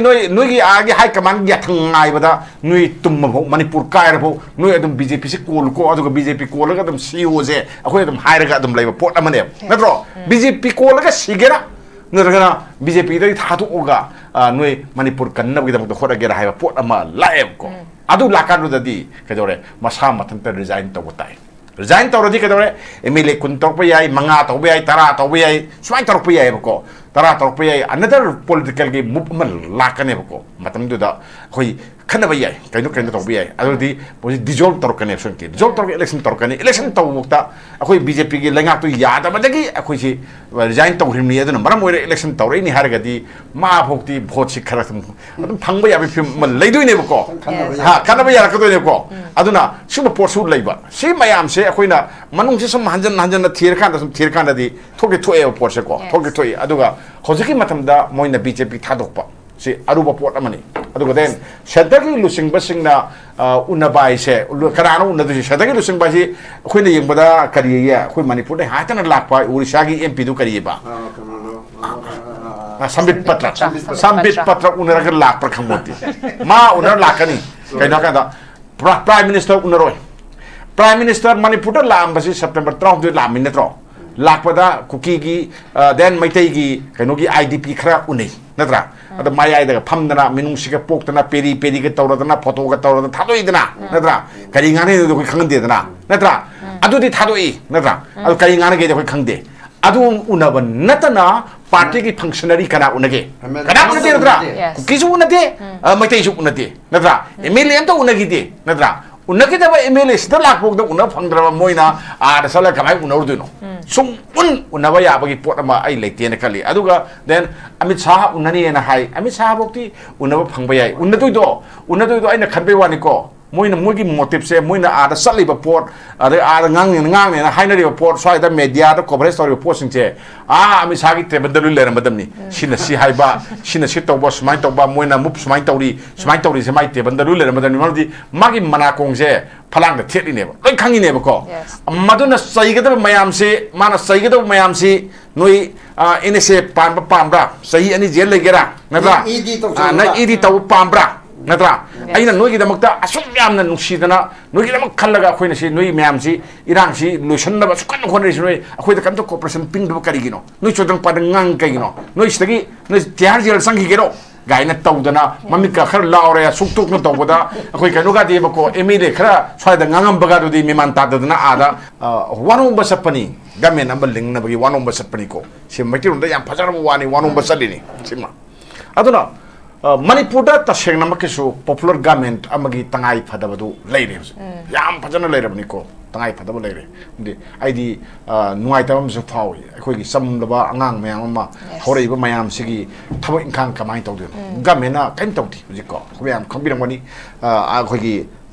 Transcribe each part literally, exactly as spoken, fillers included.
ꯅꯣꯏ, ꯅꯣꯏꯒꯤ ꯑꯥꯒꯤ high command ꯌꯥꯊꯪ ꯉꯥꯏꯕꯗ ꯅꯣꯏ ꯇꯨꯝꯃꯐꯥꯎ, ꯃꯅꯤꯄꯨꯔ ꯀꯥꯏꯔꯐꯥꯎ ꯅꯣꯏ ꯑꯗꯨꯝ BJP ꯁꯤ ꯀꯣꯜꯂꯨꯀꯣ, ꯑꯗꯨꯒ BJP ꯀꯣꯜꯂꯒ ꯑꯗꯨꯝ ꯁꯤꯌꯣꯁꯦ ꯑꯩꯈꯣꯏ ꯑꯗꯨꯝ ꯍꯥꯏꯔꯒ ꯑꯗꯨꯝ ꯂꯩꯕ ꯄꯣꯠ ꯑꯃꯅꯦꯕ, ꯅꯠꯇ꯭ꯔꯣ? BJP ꯀꯣꯜꯂꯒ ꯁꯤꯒꯦꯔꯥ, ꯅꯠꯇ꯭ꯔꯒꯅ BJP ꯗꯒꯤ ꯊꯥꯗꯣꯛꯑꯒ, ꯑ, ꯅꯣꯏ ꯃꯅꯤꯄꯨꯔ ꯀꯟꯅꯕꯒꯤꯗꯃꯛꯇ ꯍꯣꯠꯅꯒꯦꯔꯥ ꯍꯥꯏꯕ ꯄꯣꯠ ꯑꯃ ꯂꯥꯛꯑꯦꯕꯀꯣ꯫ ꯑꯗꯨ ꯂꯥꯛꯀꯥꯟꯗꯨꯗꯗꯤ ꯀꯩꯗꯧꯔꯦ? ꯃꯁꯥ ꯃꯊꯟꯇ resign ꯇꯧꯕ ꯇꯥꯏ꯫ Resign ꯇꯧꯔꯗꯤ ꯀꯩꯗꯧꯔꯦ? MLA ꯀꯨꯟ ꯇꯧꯔꯛꯄ ꯌꯥꯏ, ꯃꯉꯥ ꯇꯧꯕ ꯌꯥꯏ, ꯇꯔꯥ ꯇꯧꯕ ꯌꯥꯏ, ꯁꯨꯃꯥꯏꯅ ꯇꯧꯔꯛꯄ ꯌꯥꯏꯕꯀꯣ꯫ ꯇꯔꯥ ꯇꯧꯔꯛꯄ ꯌꯥꯏ, another political ꯒꯤ move ꯑꯃ ꯂꯥꯛꯀꯅꯦꯕꯀꯣ꯫ ꯃꯇꯝꯗꯨꯗ ꯑꯩꯈꯣꯏ ꯈꯟꯅꯕ ꯌꯥꯏ, ꯀꯩꯅꯣ ꯀꯩꯅꯣ ꯇꯧꯕ ꯌꯥꯏ꯫ ꯑꯗꯨꯗꯤ ꯍꯧꯖꯤꯛ dissolve ꯇꯧꯔꯛꯀꯅꯦꯕ ꯁꯣꯏꯗꯅ꯫ Dissolve ꯇꯧꯔꯒ election ꯇꯧꯔꯛꯀꯅꯤ꯫ Election ꯇꯧꯕ ꯃꯛꯇ ꯑꯩꯈꯣꯏ BJP ꯒꯤ ꯂꯩꯉꯥꯛꯇꯨ ꯌꯥꯗꯕꯗꯒꯤ ꯑꯩꯈꯣꯏꯁꯤ resign ꯇꯧꯈ꯭ꯔꯤꯕꯅꯤ꯫ ꯑꯗꯨꯅ ꯃꯔꯝ ꯑꯣꯏꯔꯒ election ꯇꯧꯔꯛꯏꯅꯤ ꯍꯥꯏꯔꯒꯗꯤ ꯃꯥ ꯐꯥꯎꯗꯤ vote ꯁꯤ ꯈꯔ ꯑꯗꯨꯝ, ꯑꯗꯨꯝ ꯐꯪꯕ ꯌꯥꯕꯒꯤ ꯐꯤꯕꯝ ꯑꯃ ꯂꯩꯗꯣꯏꯅꯦꯕꯀꯣ꯫ ꯈꯟꯅꯕ ꯌꯥꯏ꯫ ꯍꯥ, ꯈꯟꯅꯕ ꯌꯥꯔꯛꯀꯗꯣꯏꯅꯦꯕꯀꯣ꯫ ꯑꯗꯨꯅ ꯁꯤꯒꯨꯝꯕ ꯄꯣꯠꯁꯨ ꯂꯩꯕ꯫ ꯁꯤ ꯃꯌꯥꯝꯁꯦ ꯑꯩꯈꯣꯏꯅ ꯃꯅꯨꯡꯁꯤ ꯁꯨꯝ ꯍꯟꯖꯟ ꯍꯟꯖꯟꯅ ꯊꯤꯔꯀꯥꯟꯗ, ꯁꯨꯝ ꯊꯤꯔꯀꯥꯟꯗꯗꯤ ꯊꯣꯛꯇꯤ ꯊꯣꯛꯑꯦꯕ ꯄꯣꯠꯁꯦꯀꯣ꯫ Yes. ꯊꯣꯛꯇꯤ ꯊꯣꯛꯏ꯫ ꯑꯗꯨꯒ ꯍꯧꯖꯤꯛꯀꯤ ꯃꯇꯝꯗ ꯃꯣꯏꯅ BJP ꯊꯥꯗꯣꯛꯄ ꯁꯤ ꯑꯔꯨꯕ ꯄꯣꯠ ꯑꯃꯅꯤ꯫ ꯑꯗꯨꯒ then centre ꯒꯤ ꯂꯨꯆꯤꯡꯕꯁꯤꯡꯅ, ꯑ, ꯎꯅꯕ ꯍꯥꯏꯁꯦ, ꯂꯨ-, ꯀꯅꯥꯅꯣ ꯎꯅꯗꯣꯏꯁꯦ? Centre ꯒꯤ ꯂꯨꯆꯤꯡꯕ ꯍꯥꯏꯁꯤ ꯑꯩꯈꯣꯏꯅ ꯌꯦꯡꯕꯗ ꯀꯔꯤ ꯍꯥꯏꯌꯦ? ꯑꯩꯈꯣꯏ ꯃꯅꯤꯄꯨꯔꯗ ꯍꯥꯏꯗꯅ ꯂꯥꯛꯄ, ꯎꯔꯤꯁꯥꯒꯤ MP ꯗꯨ ꯀꯔꯤꯑꯕ? ꯑ, ꯀꯩꯅꯣꯗꯣ, ꯑ, ꯑ, ꯑ, ꯑ, ꯁꯝꯕꯤꯠ ꯄꯇ꯭ꯔ꯫ ꯁꯝꯕꯤꯠ ꯄꯇ꯭ꯔ꯫ ꯁꯝꯕꯤꯠ ꯄꯇ꯭ꯔ ꯎꯅꯔꯒ ꯂꯥꯛꯄ꯭ꯔꯥ ꯈꯪꯄꯣꯠꯇꯦ꯫ ꯃꯥ ꯎꯅꯔ ꯂꯥꯛꯀꯅꯤ꯫ ꯀꯩꯅꯣ ꯍꯥꯏꯀꯥꯟꯗ, ꯄ꯭ꯔ-, Prime Minister ꯎꯅꯔꯣꯏ꯫ Prime Minister ꯃꯅꯤꯄꯨꯔꯗ ꯂꯥꯛꯑꯝꯕꯁꯤ September ꯇꯔꯥꯍꯨꯝꯗꯣꯏ ꯂꯥꯛꯑꯝꯃꯤ ꯅꯠꯇ꯭ꯔꯣ? ꯂꯥꯛꯄꯗ ꯀꯨꯀꯤꯒꯤ, ꯑ, then ꯃꯩꯇꯩꯒꯤ ꯀꯩꯅꯣꯒꯤ IDP ꯈꯔ ꯎꯅꯩ, ꯅꯠꯇ꯭ꯔꯥ? ꯑꯗ ꯃꯌꯥꯏꯗꯒ ꯐꯝꯗꯅ, ꯃꯤꯅꯨꯡꯁꯤꯒ ꯄꯣꯛꯇꯅ, ꯄꯦꯔꯤ ꯄꯦꯔꯤꯒ ꯇꯧꯔꯗꯅ, photo ꯒ ꯇꯧꯔꯗꯅ ꯊꯥꯗꯣꯛꯏꯗꯅ, ꯅꯠꯇ꯭ꯔꯥ? ꯀꯔꯤ ꯉꯥꯡꯅꯩꯅꯣꯗꯣ ꯑꯩꯈꯣꯏ ꯈꯪꯍꯟꯗꯦꯗꯅ, ꯅꯠꯇ꯭ꯔꯥ? ꯑꯗꯨꯗꯤ ꯊꯥꯗꯣꯛꯏ, ꯅꯠꯇ꯭ꯔꯥ? ꯑꯗꯨ ꯀꯔꯤ ꯉꯥꯡꯅꯒꯦꯗꯤ ꯑꯩꯈꯣꯏ ꯈꯪꯗꯦ꯫ ꯑꯗꯨ ꯎꯅꯕ ꯅꯠꯇꯅ party ꯒꯤ functionary ꯀꯅꯥ ꯎꯅꯒꯦ? MLA ꯀꯅꯥ ꯎꯅꯗꯦ, ꯅꯠꯇ꯭ꯔꯥ? ꯎꯅꯗꯦ꯫ Yes. ꯀꯨꯀꯤꯁꯨ ꯎꯅꯗꯦ, ꯎꯝ꯫ ꯑ, ꯃꯩꯇꯩꯁꯨ ꯎꯅꯗꯦ, ꯅꯠꯇ꯭ꯔꯥ? MLA ꯑꯝꯇ ꯎꯅꯈꯤꯗꯦ, ꯅꯠꯇ꯭ꯔꯥ? ꯎꯅꯈꯤꯗꯕ MLA ꯁꯤꯗ ꯂꯥꯛꯄꯐꯥꯎꯗ ꯎꯅꯕ ꯐꯪꯗ꯭ꯔꯕ ꯃꯣꯏꯅ ꯑꯥꯗ ꯆꯠꯂꯒ ꯀꯃꯥꯏꯅ ꯎꯅꯔꯨꯗꯣꯏꯅꯣ? ꯎꯝ꯫ ꯁꯨꯡꯎꯟ ꯎꯅꯕ ꯌꯥꯕꯒꯤ ꯄꯣꯠ ꯑꯃ ꯑꯩ ꯂꯩꯇꯦꯅ ꯈꯜꯂꯤ꯫ ꯑꯗꯨꯒ then ꯑꯃꯤꯠ ꯁꯥꯍ ꯎꯅꯅꯤꯅ ꯍꯥꯏ꯫ ꯑꯃꯤꯠ ꯁꯥꯍ ꯐꯥꯎꯗꯤ ꯎꯅꯕ ꯐꯪꯕ ꯌꯥꯏ꯫ ꯎꯅꯗꯣꯏꯗꯣ, ꯎꯅꯗꯣꯏꯗꯣ ꯑꯩꯅ ꯈꯟꯕꯩ ꯋꯥꯅꯤꯀꯣ꯫ ꯃꯣꯏꯅ, ꯃꯣꯏꯒꯤ ꯃꯣꯇꯤꯞꯁꯦ, ꯃꯣꯏꯅ ꯑꯥꯗ ꯆꯠꯂꯤꯕ ꯄꯣꯠ, ꯑꯗꯩ ꯑꯥꯗ ꯉꯥꯡꯅꯦꯅ, ꯉꯥꯡꯅꯦꯅ ꯍꯥꯏꯅꯔꯤꯕ ꯄꯣꯠ, ꯁ꯭ꯋꯥꯏꯗ ꯃꯦꯗꯤꯌꯥꯗ ꯀꯣꯚꯔꯦꯖ ꯇꯧꯔꯤꯕ ꯄꯣꯠꯁꯤꯡꯁꯦ ꯑꯥ ꯑꯃꯤꯠ ꯁꯥꯍꯒꯤ ꯇꯦꯕꯜꯗ ꯂꯣꯏ ꯂꯩꯔꯝꯃꯗꯕꯅꯤ꯫ ꯁꯤꯅ ꯁꯤ ꯍꯥꯏꯕ, ꯁꯤꯅ ꯁꯤ ꯇꯧꯕ, ꯁꯨꯃꯥꯏꯅ ꯇꯧꯕ, ꯃꯣꯏꯅ ꯃꯨꯞ ꯁꯨꯃꯥꯏꯅ ꯇꯧꯔꯤ, ꯁꯨꯃꯥꯏꯅ ꯇꯧꯔꯤꯁꯦ ꯃꯥꯏ ꯇꯦꯕꯜꯗ ꯂꯣꯏ ꯂꯩꯔꯝꯃꯗꯕꯅꯤ꯫ ꯃꯔꯝꯗꯤ ꯃꯥꯒꯤ ꯃꯅꯥꯀꯣꯡꯁꯦ ꯐꯂꯥꯡꯗ ꯊꯦꯠꯂꯤꯅꯦꯕ, ꯂꯣꯏ ꯈꯪꯉꯤꯅꯦꯕꯀꯣ꯫ Yes. ꯃꯗꯨꯅ ꯆꯩꯒꯗꯕ ꯃꯌꯥꯝꯁꯤ, ꯃꯥꯅ ꯆꯩꯒꯗꯕ ꯃꯌꯥꯝꯁꯤ, ꯅꯣꯏ ꯑꯦꯟ ꯑꯦꯁ ꯑꯦ ꯄꯥꯟꯕ ꯄꯥꯝꯕ꯭ꯔꯥ? ꯆꯍꯤ ꯑꯅꯤ ꯖꯦꯜ ꯂꯩꯒꯦꯔꯥ? ꯅꯠꯇ꯭ꯔꯥ? ꯅꯪ ꯏ ꯗꯤ ꯇꯧ ꯑ, ꯅꯪ ꯆꯠꯂꯨꯔꯥ? ꯏ ꯗꯤ ꯇꯧꯕ ꯄꯥꯝꯕ꯭ꯔꯥ? ꯅꯠꯇ꯭ꯔꯥ? Yes. ꯑꯩꯅ ꯅꯣꯏꯒꯤꯗꯃꯛꯇ ꯑꯁꯨꯛ ꯌꯥꯝꯅ ꯅꯨꯡꯁꯤꯗꯅ, ꯅꯣꯏꯒꯤꯗꯃꯛ ꯈꯜꯂꯒ ꯑꯩꯈꯣꯏꯅ ꯁꯤ ꯅꯣꯏ ꯃꯌꯥꯝꯁꯤ, ꯏꯔꯥꯡꯁꯤ ꯂꯣꯏꯁꯤꯟꯅꯕ ꯑꯁꯨꯛ ꯀꯟꯅ ꯍꯣꯠꯅꯔꯤꯁꯤ, ꯅꯣꯏ ꯑꯩꯈꯣꯏꯗ ꯀꯩꯝꯇ ꯀꯣꯑꯣꯄꯔꯦꯁꯟ ꯄꯤꯅꯗꯕ ꯀꯔꯤꯒꯤꯅꯣ? ꯅꯣꯏ ꯆꯨꯔꯆꯥꯟꯄꯨꯔꯗ ꯉꯥꯡ ꯀꯩꯒꯤꯅꯣ? ꯅꯣꯏ ꯁꯤꯗꯒꯤ ꯅꯣꯏ ꯇꯤꯍꯥꯔ ꯖꯦꯜ ꯆꯪꯈꯤꯒꯦꯔꯣ? ꯒꯥꯏꯅ ꯇꯧꯗꯅ, ꯃꯃꯤꯠꯀ ꯈꯔ ꯂꯥꯎꯔꯦ, ꯁꯨꯛ ꯇꯣꯛꯅ ꯇꯧꯕꯗ, ꯑꯩꯈꯣꯏ ꯀꯩꯅꯣꯒꯗꯤꯕꯀꯣ, ꯑꯦꯝ ꯑꯦꯜ ꯑꯦ ꯈꯔ ꯁ꯭ꯋꯥꯏꯗ ꯉꯥꯡꯉꯝꯕꯒꯗꯨꯗꯤ ꯃꯦꯃꯥꯟ ꯇꯥꯗꯗꯅ ꯑꯥꯗ, ꯑ, ꯋꯥꯅꯣꯡꯕ ꯆꯠꯄꯅꯤ, ꯒꯃꯦꯟ ꯑꯃ ꯂꯤꯡꯅꯕꯒꯤ ꯋꯥꯅꯣꯡꯕ ꯆꯠꯄꯅꯤꯀꯣ꯫ ꯁꯤ ꯃꯩꯇꯩꯂꯣꯟꯗ ꯌꯥꯝ ꯐꯖꯔꯕ ꯋꯥꯅꯤ, ꯋꯥꯅꯣꯡꯕ ꯆꯠꯂꯤꯅꯤ ꯁꯤꯃ꯫ ꯑꯗꯨꯅ, ꯑ, ꯃꯅꯤꯄꯨꯔꯗ ꯇꯁꯦꯡꯅꯃꯛꯀꯤꯁꯨ ꯄꯣꯄꯨꯂꯔ ꯒꯃꯦꯟ ꯑꯃꯒꯤ ꯇꯉꯥꯏ ꯐꯗꯕꯗꯨ ꯂꯩꯔꯦ ꯍꯧꯖꯤꯛ꯫ ꯌꯥꯝ ꯐꯖꯅ ꯂꯩꯔꯕꯅꯤꯀꯣ, ꯇꯉꯥꯏ ꯐꯗꯕ ꯂꯩꯔꯦ꯫ ꯑꯗꯤ ꯑꯩꯗꯤ, ꯑ, ꯅꯨꯡꯉꯥꯏꯇꯕ ꯑꯃꯁꯨ ꯐꯥꯎꯏ꯫ ꯑꯩꯈꯣꯏꯒꯤ ꯆꯝꯂꯕ ꯑꯉꯥꯡ ꯃꯌꯥꯝ ꯑꯃ, Yes. ꯍꯧꯔꯛꯏꯕ ꯃꯌꯥꯝꯁꯤꯒꯤ ꯊꯕꯛ ꯏꯪꯈꯥꯡ ꯀꯃꯥꯏꯅ ꯇꯧꯗꯣꯏꯅꯣ? ꯒꯃꯦꯟꯅ ꯀꯔꯤꯝ ꯇꯧꯗꯦ ꯍꯧꯖꯤꯛꯀꯣ꯫ ꯑꯩꯈꯣꯏ ꯃꯌꯥꯝ ꯈꯪꯕꯤꯔꯝꯒꯅꯤ, ꯑ, ꯑꯩꯈꯣꯏꯒꯤ,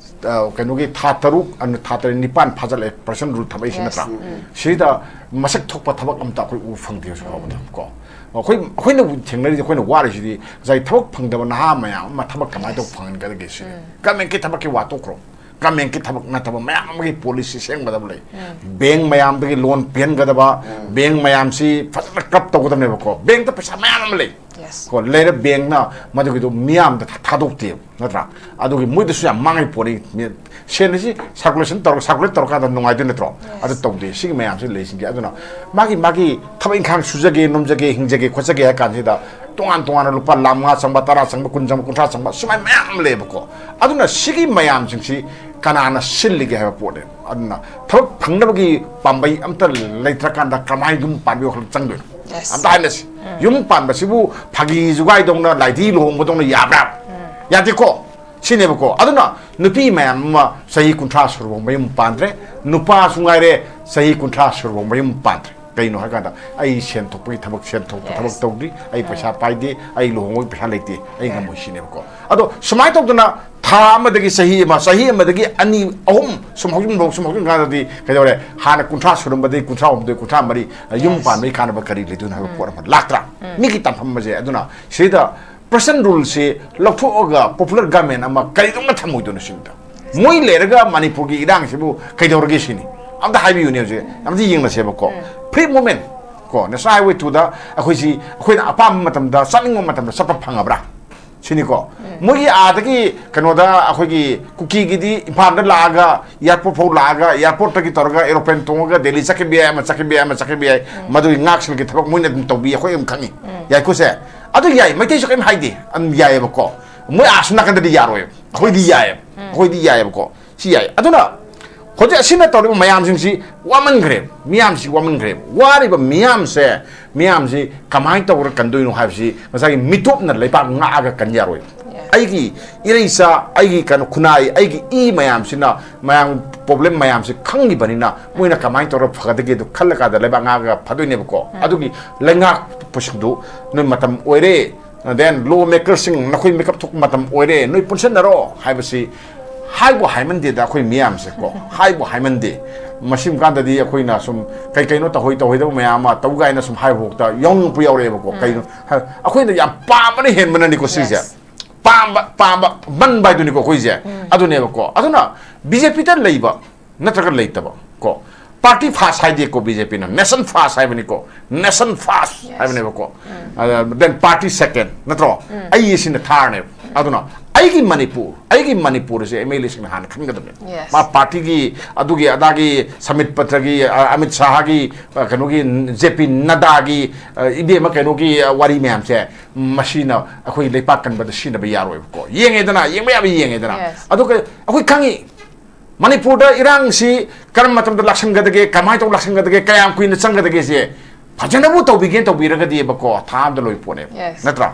ꯑ, ꯀꯩꯅꯣꯒꯤ ꯊꯥ ꯇꯔꯨꯛ, ꯑ, ꯊꯥ ꯇꯔꯦꯠ, ꯅꯤꯄꯥꯟ ꯐꯥꯖꯤꯜꯂꯛꯑꯦ, ꯄꯔꯁꯟ ꯔꯨꯜ ꯊꯝꯃꯛꯏꯁꯤ Yes. ꯅꯠꯇ꯭ꯔꯥ? ꯁꯤꯗ ꯃꯁꯛ ꯊꯣꯛꯄ ꯊꯕꯛ ꯑꯝꯇ ꯑꯩꯈꯣꯏ ꯎꯕ ꯐꯪꯗꯦ ꯍꯧꯖꯤꯛ ꯐꯥꯎꯕꯗ ꯀꯣ꯫ ꯑꯩꯈꯣꯏ, ꯑꯩꯈꯣꯏꯅ ꯊꯦꯡꯅꯔꯤꯁꯦ, ꯑꯩꯈꯣꯏꯅ ꯋꯥꯔꯤꯁꯤꯗꯤ ꯉꯁꯥꯏ ꯊꯕꯛ ꯐꯪꯗꯕ ꯅꯍꯥ ꯃꯌꯥꯝ ꯑꯃ ꯊꯕꯛ ꯀꯃꯥꯏꯅ ꯇꯧ Yes. ꯐꯪꯍꯟꯒꯗꯒꯦ ꯁꯤꯅꯤ꯫ ꯒꯃꯦꯟꯒꯤ ꯊꯕꯛꯀꯤ ꯋꯥ ꯇꯣꯛꯈ꯭ꯔꯣ꯫ ꯒꯃꯦꯟꯒꯤ ꯊꯕꯛ ꯅꯠꯇꯕ ꯃꯌꯥꯝ ꯑꯃꯒꯤ ꯄꯣꯂꯤꯁꯤ ꯁꯦꯝꯒꯗꯕ ꯂꯩ꯫ ꯕꯦꯡ ꯃꯌꯥꯝꯗꯒꯤ ꯂꯣꯟ ꯄꯤꯍꯟꯒꯗꯕ, ꯕꯦꯡ ꯃꯌꯥꯝꯁꯤ ꯐꯖꯅ ꯀ꯭ꯂꯕ ꯇꯧꯒꯗꯕꯅꯦꯕꯀꯣ꯫ ꯕꯦꯡꯗ ꯄꯩꯁꯥ ꯃꯌꯥꯝ ꯑꯃ ꯂꯩ꯫ Yes. ꯀꯣ, ꯂꯩꯔ ꯕꯦꯡꯅ ꯃꯗꯨꯒꯤꯗꯣ ꯃꯤꯌꯥꯝꯗ ꯊꯥ-, ꯊꯥꯗꯣꯛꯇꯦꯕ, ꯅꯠꯇ꯭ꯔꯥ? ꯑꯗꯨꯒꯤ ꯃꯣꯏꯗꯁꯨ ꯌꯥꯝ ꯃꯥꯡꯉꯤ ꯄꯣꯠꯅꯤ꯫ ꯃꯤ-, ꯁꯦꯟ ꯑꯁꯤ ꯁꯥꯔꯀꯨꯂꯦꯁꯟ ꯇꯧꯔ-, ꯁꯥꯔꯀꯨꯂꯦꯠ ꯇꯧꯔꯀꯥꯟꯗ ꯅꯨꯡꯉꯥꯏꯗꯣꯏ ꯅꯠꯇ꯭ꯔꯣ? Yes. ꯑꯗꯨ ꯇꯧꯗꯦ꯫ ꯁꯤꯒꯤ ꯃꯌꯥꯝꯁꯤ ꯂꯩꯁꯤꯡꯁꯦ꯫ ꯑꯗꯨꯅ ꯃꯥꯒꯤ, ꯃꯥꯒꯤ ꯊꯕꯛ ꯏꯪꯈꯥꯡ ꯁꯨꯖꯒꯦ, ꯅꯣꯝꯖꯒꯦ, ꯍꯤꯡꯖꯒꯦ, ꯈꯣꯠꯆꯒꯦ ꯍꯥꯏ ꯀꯥꯟꯁꯤꯗ ꯇꯣꯉꯥꯟ ꯇꯣꯉꯥꯟꯅ ꯂꯨꯄꯥ ꯂꯥꯈ ꯃꯉꯥ ꯆꯪꯕ, ꯇꯔꯥ ꯆꯪꯕ, ꯀꯨꯟ ꯆꯪꯕ, ꯀꯨꯟꯊ꯭ꯔꯥ ꯆꯪꯕ, ꯁꯨꯃꯥꯏꯅ ꯃꯌꯥꯝ ꯑꯃ ꯂꯩꯌꯦꯕꯀꯣ꯫ ꯑꯗꯨꯅ ꯁꯤꯒꯤ ꯃꯌꯥꯝꯁꯤꯡꯁꯤ ꯀꯅꯥꯅ ꯁꯤꯜꯂꯤꯒꯦ ꯍꯥꯏꯕ ꯄꯣꯠꯅꯦ꯫ ꯑꯗꯨꯅ ꯊꯕꯛ ꯐꯪꯅꯕꯒꯤ ꯄꯥꯝꯕꯩ ꯑꯝꯇ ꯂꯩꯇ꯭ꯔꯀꯥꯟꯗ ꯀꯃꯥꯏꯅ ꯌꯨꯝ ꯄꯥꯟꯕꯒꯤ ꯋꯥꯈꯜ ꯆꯪꯗꯣꯏꯅꯣ? Yes. ꯑꯝꯇ ꯍꯥꯏꯅꯁꯤ꯫ ꯌꯨꯝ ꯄꯥꯟꯕꯁꯤꯕꯨ ꯐꯥꯒꯤ ꯖꯨꯒꯥꯏꯗꯧꯅ, ꯂꯥꯏꯙꯤ ꯂꯨꯍꯣꯡꯕꯗꯧꯅ ꯌꯥꯕ꯭ꯔꯥ? ꯌꯥꯗꯦꯀꯣ꯫ ꯁꯤꯅꯦꯕꯀꯣ꯫ ꯑꯗꯨꯅ ꯅꯨꯄꯤ ꯃꯌꯥꯝ ꯑꯃ ꯆꯍꯤ ꯀꯨꯟꯊ꯭ꯔꯥ ꯁꯨꯔꯐꯥꯎ ꯃꯌꯨꯝ ꯄꯥꯟꯗ꯭ꯔꯦ, ꯅꯨꯄꯥꯁꯨ ꯉꯥꯏꯔꯦ ꯆꯍꯤ ꯀꯨꯟꯊ꯭ꯔꯥ ꯁꯨꯔꯐꯥꯎ ꯃꯌꯨꯝ ꯄꯥꯟꯗ꯭ꯔꯦ꯫ ꯀꯩꯅꯣ ꯍꯥꯏꯀꯥꯟꯗ, "ꯑꯩ ꯁꯦꯟ ꯊꯣꯛꯄꯒꯤ ꯊꯕꯛ, ꯁꯦꯟ ꯊꯣꯛꯄ Yes. ꯊꯕꯛ ꯇꯧꯗ꯭ꯔꯤ, ꯑꯩ ꯄꯩꯁꯥ ꯄꯥꯏꯗꯦ, ꯑꯩ ꯂꯨꯍꯣꯡꯕꯒꯤ ꯄꯩꯁꯥ ꯂꯩꯇꯦ, ꯑꯩ ꯉꯝꯃꯣꯏ" ꯁꯤꯅꯦꯕꯀꯣ꯫ ꯑꯗꯣ ꯁꯨꯃꯥꯏꯅ ꯇꯧꯗꯅ ꯊꯥ ꯑꯃꯗꯒꯤ ꯆꯍꯤ ꯑꯃ, ꯆꯍꯤ ꯑꯃꯗꯒꯤ ꯑꯅꯤ, ꯑꯍꯨꯝ ꯁꯨꯝ ꯍꯧꯖꯤꯟꯐꯧ, ꯁꯨꯝ ꯍꯧꯖꯤꯟ ꯀꯥꯟꯗꯗꯤ ꯀꯩꯗꯧꯔꯦ? ꯍꯥꯟꯅ ꯀꯨꯟꯊ꯭ꯔꯥ ꯁꯨꯔꯝꯕꯗꯒꯤ ꯀꯨꯟꯊ꯭ꯔꯥ ꯍꯨꯝꯗꯣꯏ, ꯀꯨꯟꯊ꯭ꯔꯥ ꯃꯔꯤ, ꯌꯨꯝ ꯄꯥꯟꯕꯒꯤ ꯀꯥꯟꯅꯕ ꯀꯔꯤ ꯂꯩꯗꯣꯏꯅꯣ ꯍꯥꯏꯕ ꯄꯣꯠ ꯑꯃ ꯂꯥꯛꯇ꯭ꯔꯥ? ꯃꯤꯒꯤ ꯇꯥꯟꯐꯝ ꯑꯁꯦ꯫ ꯑꯗꯨꯅ ꯁꯤꯗ present ruleꯁꯤ ꯂꯧꯊꯣꯛꯑꯒ popular government ꯑꯃ ꯀꯔꯤꯗꯧꯅ ꯊꯝꯃꯣꯏꯗꯣꯏꯅꯣ ꯁꯤꯅꯤꯗ꯫ ꯃꯣꯏ ꯂꯩꯔꯒ ꯃꯅꯤꯄꯨꯔꯒꯤ ꯏꯔꯥꯡꯁꯤꯕꯨ ꯀꯩꯗꯧꯔꯒꯦ ꯁꯤꯅꯤ? ꯑꯝꯇ ꯍꯥꯏꯕꯤꯌꯨꯅꯦ ꯍꯧꯖꯤꯛ, ꯑꯝꯇ ꯌꯦꯡꯅꯁꯦꯕꯀꯣ꯫ Free movement ꯀꯣ, National Highway twoꯗ ꯑꯩꯈꯣꯏꯁꯤ, ꯑꯩꯈꯣꯏꯅ ꯑꯄꯥꯝꯕ ꯃꯇꯝꯗ, ꯆꯠꯅꯤꯡꯕ ꯃꯇꯝꯗ ꯆꯠꯄ ꯐꯪꯉꯕ꯭ꯔꯥ ꯁꯤꯅꯤꯀꯣ꯫ ꯃꯣꯏꯒꯤ ꯑꯥꯗꯒꯤ ꯀꯩꯅꯣꯗ, ꯑꯩꯈꯣꯏꯒꯤ ꯀꯨꯀꯤꯒꯤꯗꯤ ꯏꯝꯐꯥꯜꯗ ꯂꯥꯛꯑꯒ, airport ꯐꯥꯎ ꯂꯥꯛꯑꯒ, airportꯇꯒꯤ ꯇꯧꯔꯒ aeroplane ꯇꯣꯡꯉꯒ ꯗꯦꯜꯂꯤ ꯆꯠꯈꯤꯕ ꯌꯥꯏ, ꯑꯃ ꯆꯠꯈꯤꯕ ꯌꯥꯏ, ꯑꯃ ꯆꯠꯈꯤꯕ ꯌꯥꯏ꯫ ꯃꯗꯨꯒꯤ ꯉꯥꯛꯁꯦꯜꯒꯤ ꯊꯕꯛ ꯃꯣꯏꯅ ꯑꯗꯨꯝ ꯇꯧꯕꯤ, ꯑꯩꯈꯣꯏ ꯑꯗꯨꯝ ꯈꯪꯉꯤ꯫ ꯌꯥꯏꯀꯣ ꯁꯦ? ꯑꯗꯨ ꯌꯥꯏ, ꯃꯩꯇꯩꯁꯨ ꯀꯔꯤꯝ ꯍꯥꯏꯗꯦ, ꯑꯗꯨꯝ ꯌꯥꯏꯑꯕꯀꯣ꯫ ꯃꯣꯏ ꯑꯥꯁꯨ ꯅꯥꯀꯟꯗꯗꯤ ꯌꯥꯔꯣꯏ, ꯑꯩꯈꯣꯏꯗꯤ ꯌꯥꯏꯑꯕ, ꯑꯩꯈꯣꯏꯗꯤ ꯌꯥꯏꯑꯕꯀꯣ꯫ ꯁꯤ ꯌꯥꯏ꯫ ꯑꯗꯨꯅ ꯍꯧꯖꯤꯛ ꯑꯁꯤꯅ ꯇꯧꯔꯤꯕ ꯃꯌꯥꯝꯁꯤꯡꯁꯤ ꯋꯥꯃꯟꯈ꯭ꯔꯦ, ꯃꯤꯌꯥꯝꯁꯤ ꯋꯥꯃꯟꯈ꯭ꯔꯦ꯫ ꯋꯥꯔꯤꯕ ꯃꯤꯌꯥꯝꯁꯦ, ꯃꯤꯌꯥꯝꯁꯤ ꯀꯃꯥꯏꯅ ꯇꯧꯔ ꯀꯟꯗꯣꯏꯅꯣ ꯍꯥꯏꯕꯁꯤ ꯉꯁꯥꯏꯒꯤ ꯃꯤꯇꯣꯞꯅ ꯂꯩꯕꯥꯛ ꯉꯥꯛꯑꯒ ꯀꯟ ꯌꯥꯔꯣꯏ꯫ ꯑꯩꯒꯤ ꯏꯔꯩꯆꯥ, ꯑꯩꯒꯤ ꯀꯩꯅꯣ ꯈꯨꯟꯅꯥꯏ, ꯑꯩꯒꯤ ꯏ ꯃꯌꯥꯝꯁꯤꯅ, ꯃꯌꯥꯝ problem ꯃꯌꯥꯝꯁꯤ ꯈꯪꯉꯤꯕꯅꯤꯅ, ꯃꯣꯏꯅ ꯀꯃꯥꯏꯅ ꯇꯧꯔ ꯐꯒꯗꯒꯦꯗꯣ ꯈꯜꯂꯀꯥꯟꯗ ꯂꯩꯕꯥꯛ ꯉꯥꯛꯑꯒ ꯐꯗꯣꯏꯅꯦꯕꯀꯣ꯫ ꯑꯗꯨꯒꯤ ꯂꯩꯉꯥꯛꯄꯁꯤꯡꯗꯨ ꯅꯣꯏ ꯃꯇꯝ ꯑꯣꯏꯔꯦ, then law makerꯁꯤꯡ, ꯅꯈꯣꯏ ꯃꯤꯀꯞ ꯊꯣꯛꯄ ꯃꯇꯝ ꯑꯣꯏꯔꯦ, ꯅꯣꯏ ꯄꯨꯟꯁꯤꯟꯅꯔꯣ ꯍꯥꯏꯕꯁꯤ ꯍꯥꯏꯕꯨ ꯍꯥꯏꯃꯟꯗꯦꯗ ꯑꯩꯈꯣꯏ ꯃꯤꯌꯥꯝꯁꯦꯀꯣ꯫ ꯍꯥꯏꯕꯨ ꯍꯥꯏꯃꯟꯗꯦ꯫ ꯃꯁꯤ ꯀꯥꯟꯗꯗꯤ ꯑꯩꯈꯣꯏꯅ ꯁꯨꯝ ꯀꯩ ꯀꯩꯅꯣ ꯇꯧꯍꯣꯏ ꯇꯧꯍꯣꯏꯗꯕ ꯃꯌꯥꯝ ꯑꯃ ꯇꯧ ꯀꯥꯏꯅ ꯁꯨꯝ ꯍꯥꯏꯕ ꯐꯥꯎꯗ ꯌꯥꯎꯅꯤꯡꯉꯛꯄ ꯌꯥꯎꯔꯛꯑꯦꯕꯀꯣ꯫ ꯀꯩꯅꯣ ꯍꯥꯏ-, ꯑꯩꯈꯣꯏꯅ ꯌꯥꯝ ꯄꯥꯝꯕꯅ ꯍꯦꯟꯕꯅꯅꯤꯀꯣ ꯁꯤꯁꯦ꯫ ꯄꯥꯝꯕ, ꯄꯥꯝꯕ ꯃꯟꯕ ꯍꯥꯏꯗꯨꯅꯤꯀꯣ ꯑꯩꯈꯣꯏꯁꯦ꯫ ꯑꯗꯨꯅꯦꯕꯀꯣ꯫ ꯑꯗꯨꯅ BJPꯗ ꯂꯩꯕ ꯅꯠꯇ꯭ꯔꯒ ꯂꯩꯇꯕ ꯀꯣ꯫ Party first ꯍꯥꯏꯗꯦꯀꯣ BJPꯅ, nation first ꯍꯥꯏꯕꯅꯤꯀꯣ, nation first ꯍꯥꯏꯕꯅꯦꯕꯀꯣ꯫ ꯑ, then party second, ꯅꯠꯇ꯭ꯔꯣ? ꯑꯩ ꯁꯤꯅ thirdꯅꯦꯕ꯫ ꯑꯗꯨꯅ ꯑꯩꯒꯤ ꯃꯅꯤꯄꯨꯔ, ꯑꯩꯒꯤ ꯃꯅꯤꯄꯨꯔꯁꯦ MLAꯁꯤꯡꯅ ꯍꯥꯟꯅ ꯈꯟꯒꯗꯕꯅꯦ꯫ ꯃꯥ partyꯒꯤ ꯑꯗꯨꯒꯤ ꯑꯗꯥꯒꯤ ꯁꯃꯤꯠ ꯄꯇ꯭ꯔꯒꯤ, ꯑ, ꯑꯃꯤꯠ ꯁꯥꯍꯒꯤ, ꯑ, ꯀꯩꯅꯣꯒꯤ, JP ꯅꯗꯥꯒꯤ, ꯑ, ꯏꯕꯦꯝꯃ ꯀꯩꯅꯣꯒꯤ, ꯑ, ꯋꯥꯔꯤ ꯃꯌꯥꯝꯁꯦ ꯃꯁꯤꯅ ꯑꯩꯈꯣꯏ ꯂꯩꯄꯥꯛ ꯀꯟꯕꯗ ꯁꯤꯖꯤꯟꯅꯕ ꯌꯥꯔꯣꯏꯕꯀꯣ꯫ ꯌꯦꯡꯉꯦꯗꯅ, ꯌꯦꯡꯕ ꯌꯥꯕ ꯌꯦꯡꯉꯦꯗꯅ꯫ ꯑꯗꯨꯒ ꯑꯩꯈꯣꯏ ꯈꯪꯉꯤ, ꯃꯅꯤꯄꯨꯔꯗ ꯏꯔꯥꯡꯁꯤ ꯀꯔꯝꯕ ꯃꯇꯝꯗ ꯂꯥꯛꯁꯟꯒꯗꯒꯦ, ꯀꯃꯥꯏꯅ ꯇꯧ ꯂꯥꯛꯁꯟꯒꯗꯒꯦ, ꯀꯌꯥꯝ ꯀꯨꯏꯅ ꯆꯪꯒꯗꯒꯦꯁꯦ ꯐꯖꯅꯕꯨ ꯇꯧꯕꯤꯒꯦꯅ ꯇꯧꯕꯤꯔꯒꯗꯤꯕꯀꯣ, ꯊꯥ ꯑꯝꯗ ꯂꯣꯏ ꯄꯣꯠꯅꯦꯕ꯫ ꯅꯠꯇ꯭ꯔꯥ?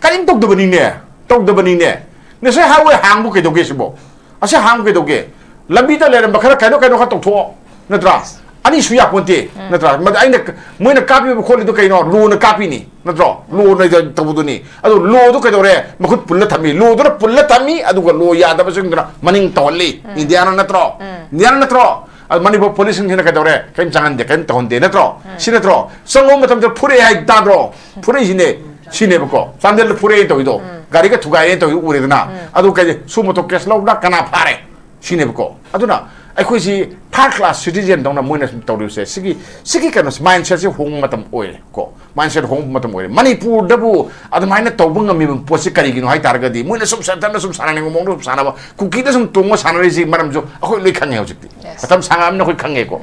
ꯀꯔꯤꯝ ꯇꯧꯗꯕꯅꯤꯅꯦ, ꯇꯧꯗꯕꯅꯤꯅꯦ꯫ National Highway ꯍꯥꯡꯕꯨ ꯀꯩꯗꯧꯒꯦ ꯁꯤꯕꯣ? ꯑꯁꯤ ꯍꯥꯡꯕꯨ ꯀꯩꯗꯧꯒꯦ? ꯂꯝꯕꯤꯗ ꯂꯩꯔꯝꯕ ꯈꯔ ꯀꯩꯅꯣ ꯀꯩꯅꯣ ꯈꯔ ꯇꯧꯊꯣꯛꯑꯣ, ꯅꯠꯇ꯭ꯔꯥ? ꯑꯅꯤ ꯁꯨ ꯌꯥꯄꯣꯟꯇꯦ, ꯅꯠꯇ꯭ꯔꯥ? ꯃꯗꯨ ꯑꯩꯅ ꯃꯣꯏꯅ ꯀꯥꯞꯄꯤꯕ ꯈꯣꯠꯂꯤꯗꯣ ꯀꯩꯅꯣ? ꯂꯣꯅ ꯀꯥꯞꯄꯤꯅꯤ, ꯅꯠꯇ꯭ꯔꯣ? ꯂꯣꯅ ꯇꯧꯕꯗꯨꯅꯤ꯫ ꯑꯗꯣ ꯂꯣꯗꯨ ꯀꯩꯗꯧꯔꯦ? ꯃꯈꯨꯠ ꯄꯨꯜꯂ ꯊꯝꯃꯤ꯫ ꯂꯣꯗꯨꯅ ꯄꯨꯜꯂ ꯊꯝꯃꯤ, ꯑꯗꯨꯒ ꯂꯣ ꯌꯥꯗꯕꯁꯤꯡꯗꯨꯅ ꯃꯅꯤꯡ ꯇꯧꯍꯜꯂꯤ꯫ ꯏꯟꯗꯤꯌꯥꯅ ꯅꯠꯇ꯭ꯔꯣ? ꯏꯟꯗꯤꯌꯥꯅ ꯅꯠꯇ꯭ꯔꯣ? ꯑꯗꯨ ꯃꯅꯤꯄꯨꯔ ꯄꯨꯂꯤꯁꯁꯤꯡꯁꯤꯅ ꯀꯩꯗꯧꯔꯦ? ꯀꯔꯤꯝ ꯆꯪꯍꯟꯗꯦ, ꯀꯔꯤꯝ ꯇꯧꯍꯟꯗꯦ, ꯅꯠꯇ꯭ꯔꯣ? ꯁꯤ ꯅꯠꯇ꯭ꯔꯣ? ꯆꯪꯉꯨꯕ ꯃꯇꯝꯗ ꯐꯨꯔꯛꯑꯦ ꯍꯥꯏ ꯇꯥꯗ꯭ꯔꯣ? ꯐꯨꯔꯛꯏꯁꯤꯅꯦ꯫ ꯁꯤꯅꯦꯕꯀꯣ, ꯆꯥꯟꯗꯦꯜꯗ ꯐꯨꯔꯛꯑꯦ ꯇꯧꯔꯤꯗꯣ, ꯒꯥꯔꯤꯒ ꯊꯨꯒꯥꯏꯑꯦ ꯇꯧꯔꯤꯗꯣ ꯎꯔꯦꯗꯅ꯫ ꯑꯗꯨ ꯀꯩ ꯁꯨ ꯃꯣꯇꯣ ꯀꯦꯁ ꯂꯧꯕ꯭ꯔꯥ? ꯀꯅꯥ ꯐꯥꯔꯦ? ꯁꯤꯅꯦꯕꯀꯣ꯫ ꯑꯗꯨꯅ ꯑꯩꯈꯣꯏꯁꯤ ꯊꯥꯔꯠ ꯀ꯭ꯂꯥꯁ ꯁꯤꯇꯤꯖꯦꯟ ꯗꯧꯅ ꯃꯣꯏꯅ ꯁꯨꯝ ꯇꯧꯔꯤꯕꯁꯦ, ꯁꯤꯒꯤ ꯁꯤꯒꯤ ꯀꯩꯅꯣꯁꯦ, ꯃꯥꯏꯟꯁꯦꯠꯁꯦ ꯍꯣꯡꯕ ꯃꯇꯝ ꯑꯣꯏꯔꯦ ꯀꯣ꯫ ꯃꯥꯏꯟꯁꯦꯠ ꯍꯣꯡꯕ ꯃꯇꯝ ꯑꯣꯏꯔꯦ꯫ ꯃꯅꯤꯄꯨꯔꯗꯕꯨ ꯑꯗꯨꯃꯥꯏꯅ ꯇꯧꯕ ꯉꯝꯃꯤꯕ ꯄꯣꯠꯁꯤ ꯀꯔꯤꯒꯤꯅꯣ ꯍꯥꯏ ꯇꯥꯔꯒꯗꯤ, ꯃꯣꯏꯅ ꯁꯨꯝ ꯁꯦꯟꯇꯔꯅ ꯁꯨꯝ ꯁꯥꯟꯅꯅꯤꯡꯕ ꯃꯑꯣꯡꯗ ꯁꯨꯝ ꯁꯥꯟꯅꯕ, ꯀꯨꯀꯤꯗ ꯁꯨꯝ ꯇꯣꯡꯉ ꯁꯥꯟꯅꯔꯤꯁꯤ ꯃꯔꯝꯁꯨ ꯑꯩꯈꯣꯏ ꯂꯣꯏ ꯈꯪꯉꯦ ꯍꯧꯖꯤꯛꯇꯤ꯫ ꯃꯇꯝ ꯁꯥꯡꯉꯛꯑꯕꯅꯤꯅ ꯑꯩꯈꯣꯏ ꯈꯪꯉꯦꯀꯣ꯫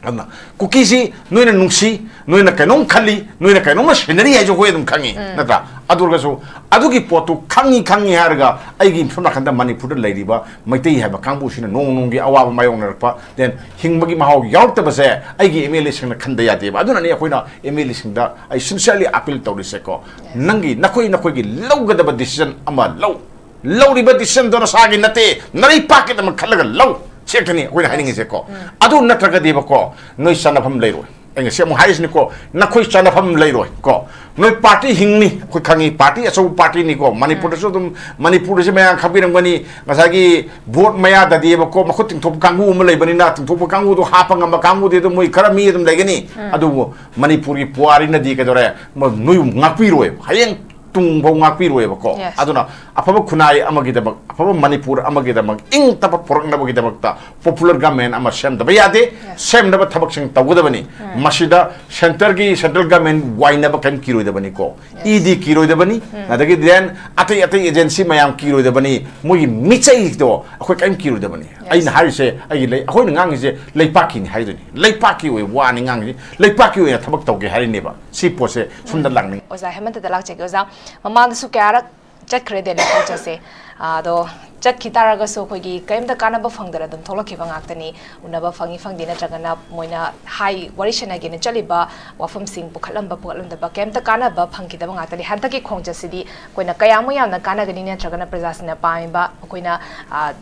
ꯑꯗꯨꯅ ꯀꯨꯀꯤꯁꯤ ꯅꯣꯏꯅ ꯅꯨꯡꯁꯤ, ꯅꯣꯏꯅ ꯀꯩꯅꯣꯝ ꯈꯜꯂꯤ, ꯅꯣꯏꯅ ꯀꯩꯅꯣꯝꯃ ꯁꯤꯟꯅꯔꯤ ꯍꯥꯏꯁꯨ ꯑꯩꯈꯣꯏ ꯑꯗꯨꯝ ꯈꯪꯉꯤ, ꯅꯠꯇ꯭ꯔꯥ? ꯑꯗꯨ ꯑꯣꯏꯔꯒꯁꯨ ꯑꯗꯨꯒꯤ ꯄꯣꯠꯇꯨ ꯈꯪꯉꯤ ꯈꯪꯉꯤ ꯍꯥꯏꯔꯒ ꯑꯩꯒꯤ ꯁꯣꯝ ꯅꯥꯀꯟꯗ ꯃꯅꯤꯄꯨꯔꯗ ꯂꯩꯔꯤꯕ ꯃꯩꯇꯩ ꯍꯥꯏꯕ ꯀꯥꯡꯕꯨꯁꯤꯅ ꯅꯣꯡꯃ ꯅꯣꯡꯃꯒꯤ ꯑꯋꯥꯕ ꯃꯥꯌꯣꯛꯅꯔꯛꯄ, then ꯍꯤꯡꯕꯒꯤ ꯃꯍꯥꯎ ꯌꯥꯎꯔꯛꯇꯕꯁꯦ ꯑꯩꯒꯤ ꯑꯦꯝ ꯑꯦꯜ ꯑꯦꯁꯤꯡꯅ ꯈꯟꯗ ꯌꯥꯗꯦꯕ꯫ ꯑꯗꯨꯅꯅꯤ ꯑꯩꯈꯣꯏꯅ ꯑꯦꯝ ꯑꯦꯜ ꯑꯦꯁꯤꯡꯗ ꯑꯩ sincerely appeal ꯇꯧꯔꯤꯁꯦꯀꯣ, ꯅꯪꯒꯤ, ꯅꯈꯣꯏ ꯅꯈꯣꯏꯒꯤ ꯂꯧꯒꯗꯕ decision ꯑꯃ ꯂꯧ꯫ ꯂꯧꯔꯤꯕ decision ꯗꯣ ꯅꯁꯥꯒꯤ ꯅꯠꯇꯦ, ꯅꯔꯩꯄꯥꯛꯀꯤꯗꯃꯛ ꯈꯜꯂꯒ ꯂꯧ꯫ ꯁꯤ ꯈꯛꯇꯅꯤ ꯑꯩꯈꯣꯏꯅ ꯍꯥꯏꯅꯤꯡꯉꯤꯁꯦꯀꯣ꯫ ꯑꯗꯨ ꯅꯠꯇ꯭ꯔꯒꯗꯤꯕꯀꯣ, ꯅꯣꯏ ꯆꯥꯟꯅꯐꯝ ꯂꯩꯔꯣꯏ꯫ ꯑꯩ ꯉꯁꯤ ꯑꯃꯨꯛ ꯍꯥꯏꯔꯤꯁꯤꯅꯤꯀꯣ, ꯅꯈꯣꯏ ꯆꯥꯟꯅꯐꯝ ꯂꯩꯔꯣꯏ ꯀꯣ꯫ ꯅꯣꯏ ꯄꯥꯔꯇꯤ ꯍꯤꯡꯅꯤ, ꯑꯩꯈꯣꯏ ꯈꯪꯉꯤ, ꯄꯥꯔꯇꯤ ꯑꯆꯧꯕ ꯄꯥꯔꯇꯤꯅꯤꯀꯣ꯫ ꯃꯅꯤꯄꯨꯔꯗꯁꯨ ꯑꯗꯨꯝ, ꯃꯅꯤꯄꯨꯔꯗꯁꯨ ꯃꯌꯥꯝ ꯈꯪꯕꯤꯔꯝꯒꯅꯤ, ꯉꯁꯥꯏꯒꯤ ꯚꯣꯠ ꯃꯌꯥꯗꯗꯤꯕꯀꯣ, ꯃꯈꯨꯠ ꯇꯤꯡꯊꯣꯛꯄ ꯀꯥꯡꯕꯨ ꯑꯃ ꯂꯩꯕꯅꯤꯅ, ꯇꯤꯡꯊꯣꯛꯄ ꯀꯥꯡꯕꯨꯗꯣ ꯍꯥꯞꯄ ꯉꯝꯕ ꯀꯥꯡꯕꯨꯗꯤ ꯑꯗꯨꯝ ꯃꯣꯏ ꯈꯔ ꯃꯤ ꯑꯗꯨꯝ ꯂꯩꯒꯅꯤ꯫ ꯑꯗꯨꯕꯨ ꯃꯅꯤꯄꯨꯔꯒꯤ ꯄꯨꯋꯥꯔꯤꯅꯗꯤ ꯀꯩꯗꯧꯔꯦ, ꯃ-, ꯅꯣꯏꯕꯨ ꯉꯥꯛꯄꯤꯔꯣꯏꯕ꯫ ꯍꯌꯦꯡ ꯇꯨꯡꯐꯥꯎ ꯉꯥꯛꯄꯤꯔꯣꯏꯕꯀꯣ꯫ Yes. ꯑꯗꯨꯅ ꯑꯐꯕ ꯈꯨꯟꯅꯥꯏ ꯑꯃꯒꯤꯗꯃꯛ, ꯑꯐꯕ ꯃꯅꯤꯄꯨꯔ ꯑꯃꯒꯤꯗꯃꯛ, ꯏꯪ ꯇꯞꯄ ꯄꯨꯔꯛꯅꯕꯒꯤꯗꯃꯛꯇ popular government ꯑꯃ ꯁꯦꯝꯗꯕ ꯌꯥꯗꯦ꯫ Yes. ꯁꯦꯝꯅꯕ ꯊꯕꯛꯁꯤꯡ ꯇꯧꯒꯗꯕꯅꯤ꯫ ꯎꯝ꯫ ꯃꯁꯤꯗ centre ꯒꯤ, central government ꯋꯥꯏꯅꯕ ꯀꯔꯤꯝ ꯀꯤꯔꯣꯏꯗꯕꯅꯤꯀꯣ꯫ Yes. ꯏ ꯗꯤ ꯀꯤꯔꯣꯏꯗꯕꯅꯤ꯫ ꯎꯝ꯫ ꯑꯗꯒꯤ then ꯑꯇꯩ ꯑꯇꯩ agency ꯃꯌꯥꯝ ꯀꯤꯔꯣꯏꯗꯕꯅꯤ꯫ ꯃꯣꯏꯒꯤ ꯃꯤꯆꯩꯗꯣ ꯑꯩꯈꯣꯏ ꯀꯔꯤꯝ ꯀꯤꯔꯣꯏꯗꯕꯅꯤ꯫ Yes. ꯑꯩꯅ ꯍꯥꯏꯔꯤꯁꯦ, ꯑꯩꯒꯤ ꯂꯩ-, ꯑꯩꯈꯣꯏꯅ ꯉꯥꯡꯉꯤꯁꯦ ꯂꯩꯄꯥꯛꯀꯤꯅꯤ ꯍꯥꯏꯗꯣꯏꯅꯤ꯫ ꯂꯩꯄꯥꯛꯀꯤ ꯑꯣꯏꯕ ꯋꯥꯅꯤ ꯉꯥꯡꯉꯤꯁꯦ꯫ ꯂꯩꯄꯥꯛꯀꯤ ꯑꯣꯏꯅ ꯊꯕꯛ ꯇꯧꯒꯦ ꯍꯥꯏꯔꯤꯅꯦꯕ꯫ ꯁꯤ ꯄꯣꯠꯁꯦ ꯁꯣꯝꯗ ꯂꯥꯛꯅꯤꯡ- ꯑꯣꯖꯥ ꯍꯦꯃꯟꯇꯗ ꯂꯥꯛꯆꯒꯦ꯫ ꯑꯣꯖꯥ, ꯃꯃꯥꯡꯗꯁꯨ ꯀꯌꯥꯔꯛ ꯆꯠꯈ꯭ꯔꯦ ꯗꯦꯜꯂꯤ ꯈꯣꯡꯆꯠꯁꯦ꯫ ꯑꯗꯣ ꯆꯠꯈꯤ ꯇꯥꯔꯒꯁꯨ ꯑꯩꯈꯣꯏꯒꯤ ꯀꯔꯤꯝꯇ ꯀꯥꯟꯅꯕ ꯐꯪꯗꯅ ꯑꯗꯨꯝ ꯊꯣꯛꯂꯛꯈꯤꯕ ꯉꯥꯛꯇꯅꯤ꯫ ꯎꯅꯕ ꯐꯪꯉꯤ ꯐꯪꯗꯦ ꯅꯠꯇ꯭ꯔꯒꯅ ꯃꯣꯏꯅ ꯍꯥꯏ, ꯋꯥꯔꯤ ꯁꯥꯟꯅꯒꯦꯅ ꯆꯠꯂꯤꯕ ꯋꯥꯐꯝꯁꯤꯡ ꯄꯨꯈꯠꯂꯝꯕ ꯄꯨꯈꯠꯂꯝꯗꯕ ꯀꯔꯤꯝꯇ ꯀꯥꯟꯅꯕ ꯐꯪꯈꯤꯗꯕ ꯉꯥꯛꯇꯅꯤ꯫ ꯍꯟꯗꯛꯀꯤ ꯈꯣꯡꯆꯠꯁꯤꯗꯤ ꯑꯩꯈꯣꯏꯅ ꯀꯌꯥꯃꯨꯛ ꯌꯥꯝꯅ ꯀꯥꯟꯅꯒꯅꯤ ꯅꯠꯇ꯭ꯔꯒꯅ ꯄ꯭ꯔꯖꯥꯁꯤꯡꯅ ꯄꯥꯝꯃꯤꯕ ꯑꯩꯈꯣꯏꯅ, ꯑ,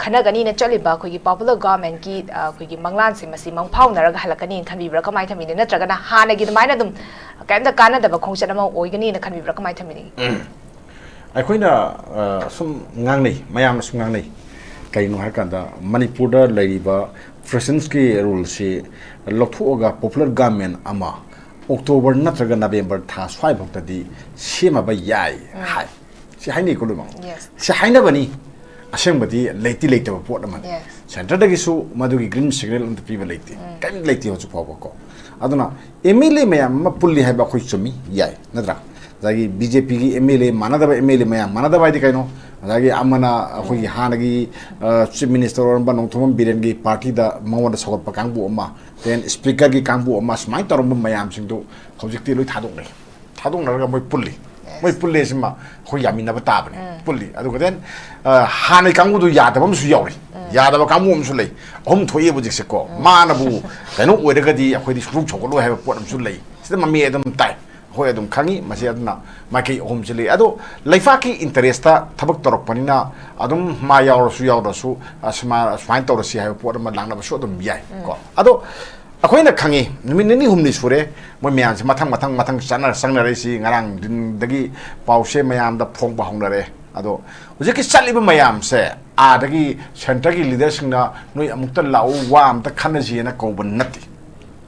ꯈꯟꯅꯒꯅꯤꯅ ꯆꯠꯂꯤꯕ ꯑꯩꯈꯣꯏꯒꯤ popular governmentꯀꯤ, ꯑ, ꯑꯩꯈꯣꯏꯒꯤ ꯃꯪꯂꯥꯟꯁꯦ ꯃꯁꯤ ꯃꯪꯐꯥꯎꯅꯔꯒ ꯍꯜꯂꯛꯀꯅꯤꯅ ꯈꯟꯕꯤꯕ꯭ꯔꯥ? ꯀꯃꯥꯏꯅ ꯊꯝꯕꯤꯅꯤ? ꯅꯠꯇ꯭ꯔꯒꯅ ꯍꯥꯟꯅꯒꯤ ꯑꯗꯨꯃꯥꯏꯅ ꯑꯗꯨꯝ ꯀꯩꯝꯇ ꯀꯥꯟꯅꯗꯕ ꯈꯣꯡꯆꯠ ꯑꯃ ꯑꯣꯏꯒꯅꯤꯅ ꯈꯟꯕꯤꯕ꯭ꯔꯥ? ꯀꯃꯥꯏꯅ ꯊꯝꯕꯤꯅꯤꯡꯉꯤ? ꯑꯩꯈꯣꯏꯅ ꯑ, ꯁꯨꯝ ꯉꯥꯡꯅꯩ, ꯃꯌꯥꯝꯅꯁꯨ ꯉꯥꯡꯅꯩ꯫ ꯀꯩꯅꯣ ꯍꯥꯏꯔꯀꯥꯟꯗ, ꯃꯅꯤꯄꯨꯔꯗ ꯂꯩꯔꯤꯕ Presidentꯀꯤ ruleꯁꯤ ꯂꯧꯊꯣꯛꯑꯒ popular government ꯑꯃ October ꯅꯠꯇ꯭ꯔꯒ November ꯊꯥ ꯁ꯭ꯋꯥꯏꯐꯥꯎꯗꯗꯤ ꯁꯦꯝꯃꯕ ꯌꯥꯏ ꯍꯥꯏ꯫ ꯁꯤ ꯍꯥꯏꯅꯩꯀꯣ ꯂꯣꯏꯅꯃꯛ꯫ Yes. ꯁꯤ ꯍꯥꯏꯅꯕꯅꯤ, ꯑꯁꯦꯡꯕꯗꯤ ꯂꯩꯇꯤ ꯂꯩꯇꯕ ꯄꯣꯠ ꯑꯃꯅꯤ꯫ Yes. Centreꯗꯒꯤꯁꯨ ꯃꯗꯨꯒꯤ green signal ꯑꯝꯇ ꯄꯤꯕ ꯂꯩꯇꯦ, ꯀꯔꯤꯝ ꯂꯩꯇꯦ ꯍꯧꯖꯤꯛ ꯐꯥꯎꯕꯀꯣ꯫ ꯑꯗꯨꯅ MLA ꯃꯌꯥꯝ ꯑꯃ ꯄꯨꯜꯂꯤ ꯍꯥꯏꯕ ꯑꯩꯈꯣꯏ ꯆꯨꯝꯃꯤ, ꯌꯥꯏ, ꯅꯠꯇ꯭ꯔꯥ? ꯉꯁꯥꯏꯒꯤ BJPꯒꯤ MLA ꯃꯥꯟꯅꯗꯕ, MLA ꯃꯌꯥꯝ ꯃꯥꯟꯅꯗꯕ ꯍꯥꯏꯗꯤ ꯀꯩꯅꯣ? ꯉꯁꯥꯏꯒꯤ ꯑꯃꯅ ꯑꯩꯈꯣꯏꯒꯤ ꯍꯥꯟꯅꯒꯤ, ꯑ, Chief Minister ꯑꯣꯏꯔꯝꯕ ꯅꯣꯡꯊꯣꯝꯕꯝ ꯕꯤꯔꯦꯟꯒꯤ partyꯗ ꯃꯉꯣꯟꯗ ꯁꯧꯒꯠꯄ ꯀꯥꯡꯕꯨ ꯑꯃ, then Speakerꯒꯤ ꯀꯥꯡꯕꯨ ꯑꯃ, ꯁꯨꯃꯥꯏꯅ ꯇꯧꯔꯝꯕ ꯃꯌꯥꯝꯁꯤꯡꯗꯨ ꯍꯧꯖꯤꯛꯇꯤ ꯂꯣꯏ ꯊꯥꯗꯣꯛꯅꯩ꯫ ꯊꯥꯗꯣꯛꯅꯔꯒ ꯃꯣꯏ ꯄꯨꯜꯂꯤ꯫ ꯃꯣꯏ ꯄꯨꯜꯂꯦ ꯁꯤꯃ ꯑꯩꯈꯣꯏ ꯌꯥꯃꯤꯟꯅꯕ ꯇꯥꯕꯅꯤ꯫ ꯄꯨꯜꯂꯤ꯫ ꯑꯗꯨꯒ then, ꯑ, ꯍꯥꯟꯅꯒꯤ ꯀꯥꯡꯕꯨꯗꯨ ꯌꯥꯗꯕ ꯑꯃꯁꯨ ꯌꯥꯎꯔꯤ꯫ ꯌꯥꯗꯕ ꯀꯥꯡꯕꯨ ꯑꯃꯁꯨ ꯂꯩ꯫ ꯑꯍꯨꯝ ꯊꯣꯛꯑꯦꯕ ꯍꯧꯖꯤꯛꯁꯦꯀꯣ꯫ ꯃꯥꯅꯕꯨ ꯀꯩꯅꯣ ꯑꯣꯏꯔꯒꯗꯤ ꯑꯩꯈꯣꯏꯗꯤ ꯁꯨꯡꯁꯧ ꯁꯧꯒꯠꯂꯣꯏ ꯍꯥꯏꯕ ꯄꯣꯠ ꯑꯃꯁꯨ ꯂꯩ꯫ ꯁꯤꯗ ꯃꯃꯤ ꯑꯗꯨꯝ ꯇꯥꯏ꯫ ꯑꯩꯈꯣꯏ ꯑꯗꯨꯝ ꯈꯪꯉꯤ꯫ ꯃꯁꯤ ꯑꯗꯨꯅ ꯃꯥꯏꯀꯩ ꯑꯍꯨꯝꯁꯤ ꯂꯩ꯫ ꯑꯗꯣ ꯂꯩꯕꯥꯛꯀꯤ interestꯇ ꯊꯕꯛ ꯇꯧꯔꯛꯄꯅꯤꯅ ꯑꯗꯨꯝ ꯃꯥ ꯌꯥꯎꯔꯁꯨ ꯌꯥꯎꯗ꯭ꯔꯁꯨ, ꯑ, ꯁꯨꯃꯥꯏ-, ꯁꯨꯃꯥꯏꯅ ꯇꯧꯔꯁꯤ ꯍꯥꯏꯕ ꯄꯣꯠ ꯑꯃ ꯂꯥꯛꯅꯕꯁꯨ ꯑꯗꯨꯝ ꯌꯥꯏ ꯀꯣ꯫ ꯑꯗꯣ ꯑꯩꯈꯣꯏꯅ ꯈꯪꯉꯤ, ꯅꯨꯃꯤꯠ ꯅꯤꯅꯤ ꯍꯨꯝꯅꯤ ꯁꯨꯔꯦ ꯃꯣꯏ ꯃꯌꯥꯝꯁꯦ ꯃꯊꯪ ꯃꯊꯪ ꯃꯊꯪ ꯆꯠꯅꯔ ꯆꯪꯅꯔꯛꯏꯁꯤ꯫ ꯉꯔꯥꯡ ꯗꯤꯟꯗꯒꯤ ꯄꯥꯎꯁꯦ ꯃꯌꯥꯝꯗ ꯐꯣꯡꯕ ꯍꯧꯅꯔꯦ꯫ ꯑꯗꯣ ꯍꯧꯖꯤꯛꯀꯤ ꯆꯠꯂꯤꯕ ꯃꯌꯥꯝꯁꯦ ꯑꯥꯗꯒꯤ centreꯒꯤ leaderꯁꯤꯡꯅ "ꯅꯣꯏ ꯑꯃꯨꯛꯇ ꯂꯥꯛꯎ, ꯋꯥ ꯑꯝꯇ ꯈꯟꯅꯁꯤꯅ" ꯀꯧꯕ ꯅꯠꯇꯦ,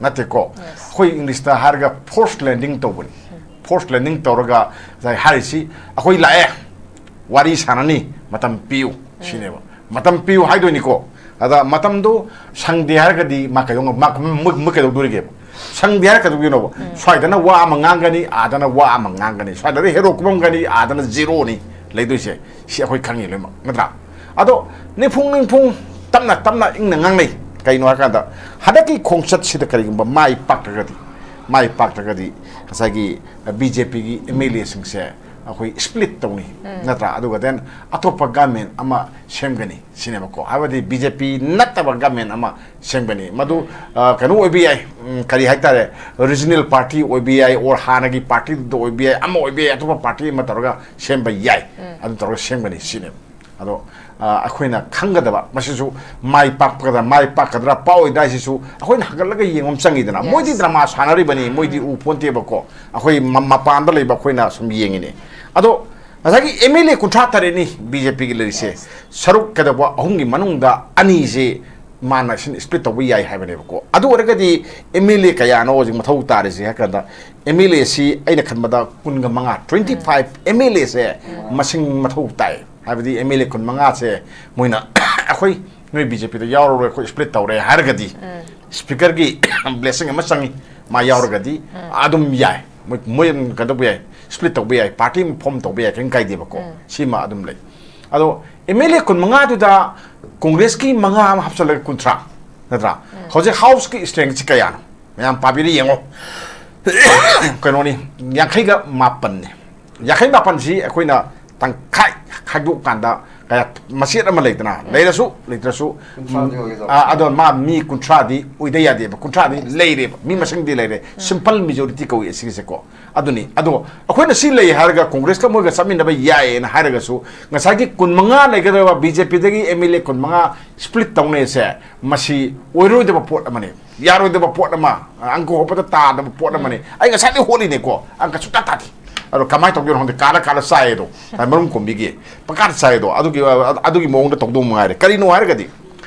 ꯅꯠꯇꯦꯀꯣ꯫ ꯑꯩꯈꯣꯏ Englishꯇ ꯍꯥꯏꯔꯒ force landing ꯇꯧꯕꯅꯤ꯫ Force landing ꯇꯧꯔꯒ ꯉꯁꯥꯏ ꯍꯥꯏꯔꯤꯁꯤ, "ꯑꯩꯈꯣꯏ ꯂꯥꯛꯑꯦ, ꯋꯥꯔꯤ ꯁꯥꯟꯅꯅꯤ, ꯃꯇꯝ ꯄꯤꯌꯨ" ꯁꯤꯅꯦꯕ꯫ ꯃꯇꯝ ꯄꯤꯌꯨ ꯍꯥꯏꯗꯣꯏꯅꯤꯀꯣ꯫ ꯑꯗ ꯃꯇꯝꯗꯣ ꯁꯪꯗꯦ ꯍꯥꯏꯔꯒꯗꯤ ꯃꯥ ꯀꯩꯗꯧ-, ꯃꯥ, ꯃꯣꯏ, ꯃꯣꯏ ꯀꯩꯗꯧꯗꯣꯔꯤꯒꯦꯕ? ꯁꯪꯗꯦ ꯍꯥꯏꯔ ꯀꯩꯗꯧꯗꯣꯏꯅꯣꯕ? ꯁ꯭ꯋꯥꯏꯗꯅ ꯋꯥ ꯑꯃ ꯉꯥꯡꯒꯅꯤ, ꯑꯥꯗꯅ ꯋꯥ ꯑꯃ ꯉꯥꯡꯒꯅꯤ, ꯁ꯭ꯋꯥꯏꯗꯅ hero ꯀꯨꯝꯃꯝꯒꯅꯤ, ꯑꯥꯗꯅ zeroꯅꯤ ꯂꯩꯗꯣꯏꯁꯦ꯫ ꯁꯤ ꯑꯩꯈꯣꯏ ꯈꯪꯉꯤ ꯂꯣꯏꯅꯃꯛ, ꯅꯠꯇ꯭ꯔꯥ? ꯑꯗꯣ ꯅꯤꯡꯐꯨꯡ ꯅꯤꯡꯐꯨꯡ, ꯇꯞꯅ ꯇꯞꯅ ꯏꯪꯅ ꯉꯥꯡꯅꯩ꯫ ꯀꯩꯅꯣ ꯍꯥꯏꯔꯀꯥꯟꯗ, ꯍꯟꯗꯛꯀꯤ ꯈꯣꯡꯆꯠꯁꯤꯗ ꯀꯔꯤꯒꯨꯝꯕ ꯃꯥꯏ ꯄꯥꯛꯇ꯭ꯔꯒꯗꯤ, ꯃꯥꯏ ꯄꯥꯛꯇ꯭ꯔꯒꯗꯤ ꯉꯁꯥꯏꯒꯤ BJPꯒꯤ MLAꯁꯤꯡꯁꯦ ꯑꯩꯈꯣꯏ split ꯇꯧꯅꯤ, ꯅꯠꯇ꯭ꯔꯥ? ꯑꯗꯨꯒ then ꯑꯇꯣꯞꯄ government ꯑꯃ ꯁꯦꯝꯒꯅꯤ ꯁꯤꯅꯦꯕꯀꯣ꯫ ꯍꯥꯏꯕꯗꯤ BJP ꯅꯠꯇꯕ government ꯑꯃ ꯁꯦꯝꯒꯅꯤ꯫ ꯃꯗꯨ, ꯑ, ꯀꯩꯅꯣ ꯑꯣꯏꯕ ꯌꯥꯏ, ꯎꯝ, ꯀꯔꯤ ꯍꯥꯏꯇꯥꯔꯦ, regional party ꯑꯣꯏꯕ ꯌꯥꯏ, or ꯍꯥꯟꯅꯒꯤ partyꯗꯨꯗ ꯑꯣꯏꯕ ꯌꯥꯏ, ꯑꯃ ꯑꯣꯏꯕ ꯌꯥꯏ, ꯑꯇꯣꯞꯄ party ꯑꯃ ꯇꯧꯔꯒ ꯁꯦꯝꯕ ꯌꯥꯏ꯫ ꯑꯗꯨ ꯇꯧꯔꯒ ꯁꯦꯝꯒꯅꯤ ꯁꯤꯅꯦꯕ꯫ ꯑꯗꯣ ꯑ, ꯑꯩꯈꯣꯏꯅ ꯈꯪꯒꯗꯕ, ꯃꯁꯤꯁꯨ ꯃꯥꯏ ꯄꯥꯛꯀꯗ꯭ꯔꯥ, ꯃꯥꯏ ꯄꯥꯛꯀꯗ꯭ꯔꯥ, ꯄꯥꯛꯑꯣꯏꯗ꯭ꯔꯥ ꯍꯥꯏꯁꯤꯁꯨ ꯑꯩꯈꯣꯏꯅ ꯍꯪꯒꯠꯂꯒ ꯌꯦꯡꯕ ꯑꯃ ꯆꯪꯉꯤꯗꯅ꯫ Yes. ꯃꯣꯏꯗꯤ ꯗ꯭ꯔꯃꯥ ꯁꯥꯟꯅꯔꯤꯕꯅꯤ, ꯃꯣꯏꯗꯤ ꯎ ꯄꯣꯟꯇꯦꯕꯀꯣ꯫ ꯑꯩꯈꯣꯏ ꯃ-, ꯃꯄꯥꯟꯗ ꯂꯩꯕ ꯑꯩꯈꯣꯏꯅ ꯁꯨꯝ ꯌꯦꯡꯉꯤꯅꯦ꯫ ꯑꯗꯣ ꯉꯁꯥꯏꯒꯤ ꯑꯦꯝ ꯑꯦꯜ ꯑꯦ ꯀꯨꯟꯊ꯭ꯔꯥ ꯇꯔꯦꯠꯅꯤ ꯕꯤ ꯖꯦ ꯄꯤꯒꯤ ꯂꯩꯔꯤꯁꯦ꯫ Yes. ꯁꯔꯨꯛ ꯀꯩꯗꯧꯕ ꯑꯍꯨꯝꯒꯤ ꯃꯅꯨꯡꯗ ꯑꯅꯤꯁꯦ ꯃꯥꯅ ꯁꯤꯅ split ꯇꯧꯕ ꯌꯥꯏ ꯍꯥꯏꯕꯅꯦꯕꯀꯣ꯫ ꯑꯗꯨ ꯑꯣꯏꯔꯒꯗꯤ ꯑꯦꯝ ꯑꯦꯜ ꯑꯦ ꯀꯌꯥꯅꯣ ꯍꯧꯖꯤꯛ ꯃꯊꯧ ꯇꯥꯔꯤꯁꯦ ꯍꯥꯏ ꯀꯥꯟꯗ, ꯑꯦꯝ ꯑꯦꯜ ꯑꯦꯁꯤ ꯑꯩꯅ ꯈꯟꯕꯗ ꯀꯨꯟꯒ ꯃꯉꯥ, twenty five ꯑꯦꯝ ꯑꯦꯜ ꯑꯦꯁꯦ ꯃꯁꯤꯡ ꯃꯊꯧ ꯇꯥꯏ꯫ ꯍꯥꯏꯕꯗꯤ ꯑꯦꯝ ꯑꯦꯜ ꯑꯦ ꯀꯨꯟꯃꯉꯥꯁꯦ ꯃꯣꯏꯅ ꯑꯩꯈꯣꯏ ꯅꯣꯏ ꯕꯤ ꯖꯦ ꯄꯤꯗ ꯌꯥꯎꯔꯔꯣꯏ, ꯑꯩꯈꯣꯏ split ꯇꯧꯔꯦ ꯍꯥꯏꯔꯒꯗꯤ, speaker ꯒꯤ blessing ꯑꯃ ꯆꯪꯉꯤ, ꯃꯥ ꯌꯥꯎꯔꯒꯗꯤ ꯑꯗꯨꯝ ꯌꯥꯏ꯫ ꯃꯣꯏ, ꯃꯣꯏ ꯑꯗꯨꯝ ꯀꯩꯅꯣ ꯇꯧꯕ ꯌꯥꯏ, split ꯇꯧꯕ ꯌꯥꯏ, party ꯑꯃ form ꯇꯧꯕ ꯌꯥꯏ, ꯀꯔꯤꯝ ꯀꯥꯏꯗꯦꯕꯀꯣ꯫ ꯁꯤꯃ ꯑꯗꯨꯝ ꯂꯩ꯫ ꯑꯗꯣ ꯑꯦꯝ ꯑꯦꯜ ꯑꯦ ꯀꯨꯟꯃꯉꯥꯗꯨꯗ ꯀꯣꯡꯒ꯭ꯔꯦꯁꯀꯤ ꯃꯉꯥ ꯑꯃ ꯍꯥꯞꯆꯜꯂꯒ ꯀꯨꯟꯊ꯭ꯔꯥ, ꯅꯠꯇ꯭ꯔꯥ? ꯍꯧꯖꯤꯛ House ꯀꯤ strength ꯁꯤ ꯀꯌꯥꯅꯣ? ꯃꯌꯥꯝ ꯄꯥꯕꯤꯔ ꯌꯦꯡꯉꯣ꯫ ꯀꯩꯅꯣꯅꯤ, ꯌꯥꯡꯈꯩꯒ ꯃꯥꯄꯟꯅꯤ꯫ ꯌꯥꯡꯈꯩ ꯃꯥꯄꯟꯁꯤ ꯑꯩꯈꯣꯏꯅ ꯇꯪꯈꯥꯏ ꯈꯥꯏꯗꯣꯛꯀꯥꯟꯗ ꯀꯌꯥ, ꯃꯆꯦꯠ ꯑꯃ ꯂꯩꯗꯅ, ꯂꯩꯔꯁꯨ ꯂꯩꯇ꯭ꯔꯁꯨ, ꯀꯨꯟꯊ꯭ꯔꯥꯗꯤ ꯑꯣꯏꯒꯗꯧꯕ꯫ ꯑ, ꯑꯗꯣ ꯃꯥ ꯃꯤ ꯀꯨꯟꯊ꯭ꯔꯥꯗꯤ ꯑꯣꯏꯗ ꯌꯥꯗꯦꯕ, ꯀꯨꯟꯊ꯭ꯔꯥꯗꯤ ꯂꯩꯔꯦꯕ, ꯃꯤ ꯃꯁꯤꯡꯗꯤ ꯂꯩꯔꯦ꯫ Simple majority ꯀꯧꯏ ꯑꯁꯤꯒꯤꯁꯦꯀꯣ꯫ ꯑꯗꯨꯅꯤ꯫ ꯑꯗꯣ ꯑꯩꯈꯣꯏꯅ ꯁꯤ ꯂꯩ ꯍꯥꯏꯔꯒ ꯀꯣꯡꯒ꯭ꯔꯦꯁꯀ ꯃꯣꯏꯒ ꯆꯠꯃꯤꯟꯅꯕ ꯌꯥꯏꯌꯦꯅ ꯍꯥꯏꯔꯒꯁꯨ, ꯉꯁꯥꯏꯒꯤ ꯀꯨꯟꯃꯉꯥ ꯂꯩꯒꯗꯕ ꯕꯤ ꯖꯦ ꯄꯤꯗꯒꯤ ꯑꯦꯝ ꯑꯦꯜ ꯑꯦ ꯀꯨꯟꯃꯉꯥ split ꯇꯧꯅꯩꯁꯦ, ꯃꯁꯤ ꯑꯣꯏꯔꯣꯏꯗꯕ ꯄꯣꯠ ꯑꯃꯅꯤ, ꯌꯥꯔꯣꯏꯗꯕ ꯄꯣꯠ ꯑꯃ, ꯑꯪꯀ ꯍꯣꯠꯄꯗ ꯇꯥꯗꯕ ꯄꯣꯠ ꯑꯃꯅꯤ꯫ ꯑꯩ ꯉꯁꯥꯏꯗꯩ ꯍꯣꯠꯂꯤꯅꯦꯀꯣ, ꯑꯪꯀ ꯁꯨꯡꯇꯥ ꯇꯥꯗꯦ꯫ ꯑꯗꯣ ꯀꯃꯥꯏꯅ ꯇꯧꯗꯣꯏꯅꯣ ꯈꯪꯗꯦ, ꯀꯥꯔ ꯀꯥꯔ ꯆꯥꯏꯌꯦ ꯑꯗꯣ, ꯃꯔꯨꯝ ꯀꯣꯝꯕꯤꯒꯤ ꯄꯪꯀꯥꯗ ꯆꯥꯏꯌꯦ ꯑꯗꯣ꯫ ꯑꯗꯨꯒꯤ, ꯑꯗꯨꯒꯤ ꯃꯑꯣꯡꯗ ꯇꯧꯗꯧ ꯃꯉꯥꯏꯔꯦ꯫ ꯀꯔꯤꯅꯣ ꯍꯥꯏꯔꯒꯗꯤ,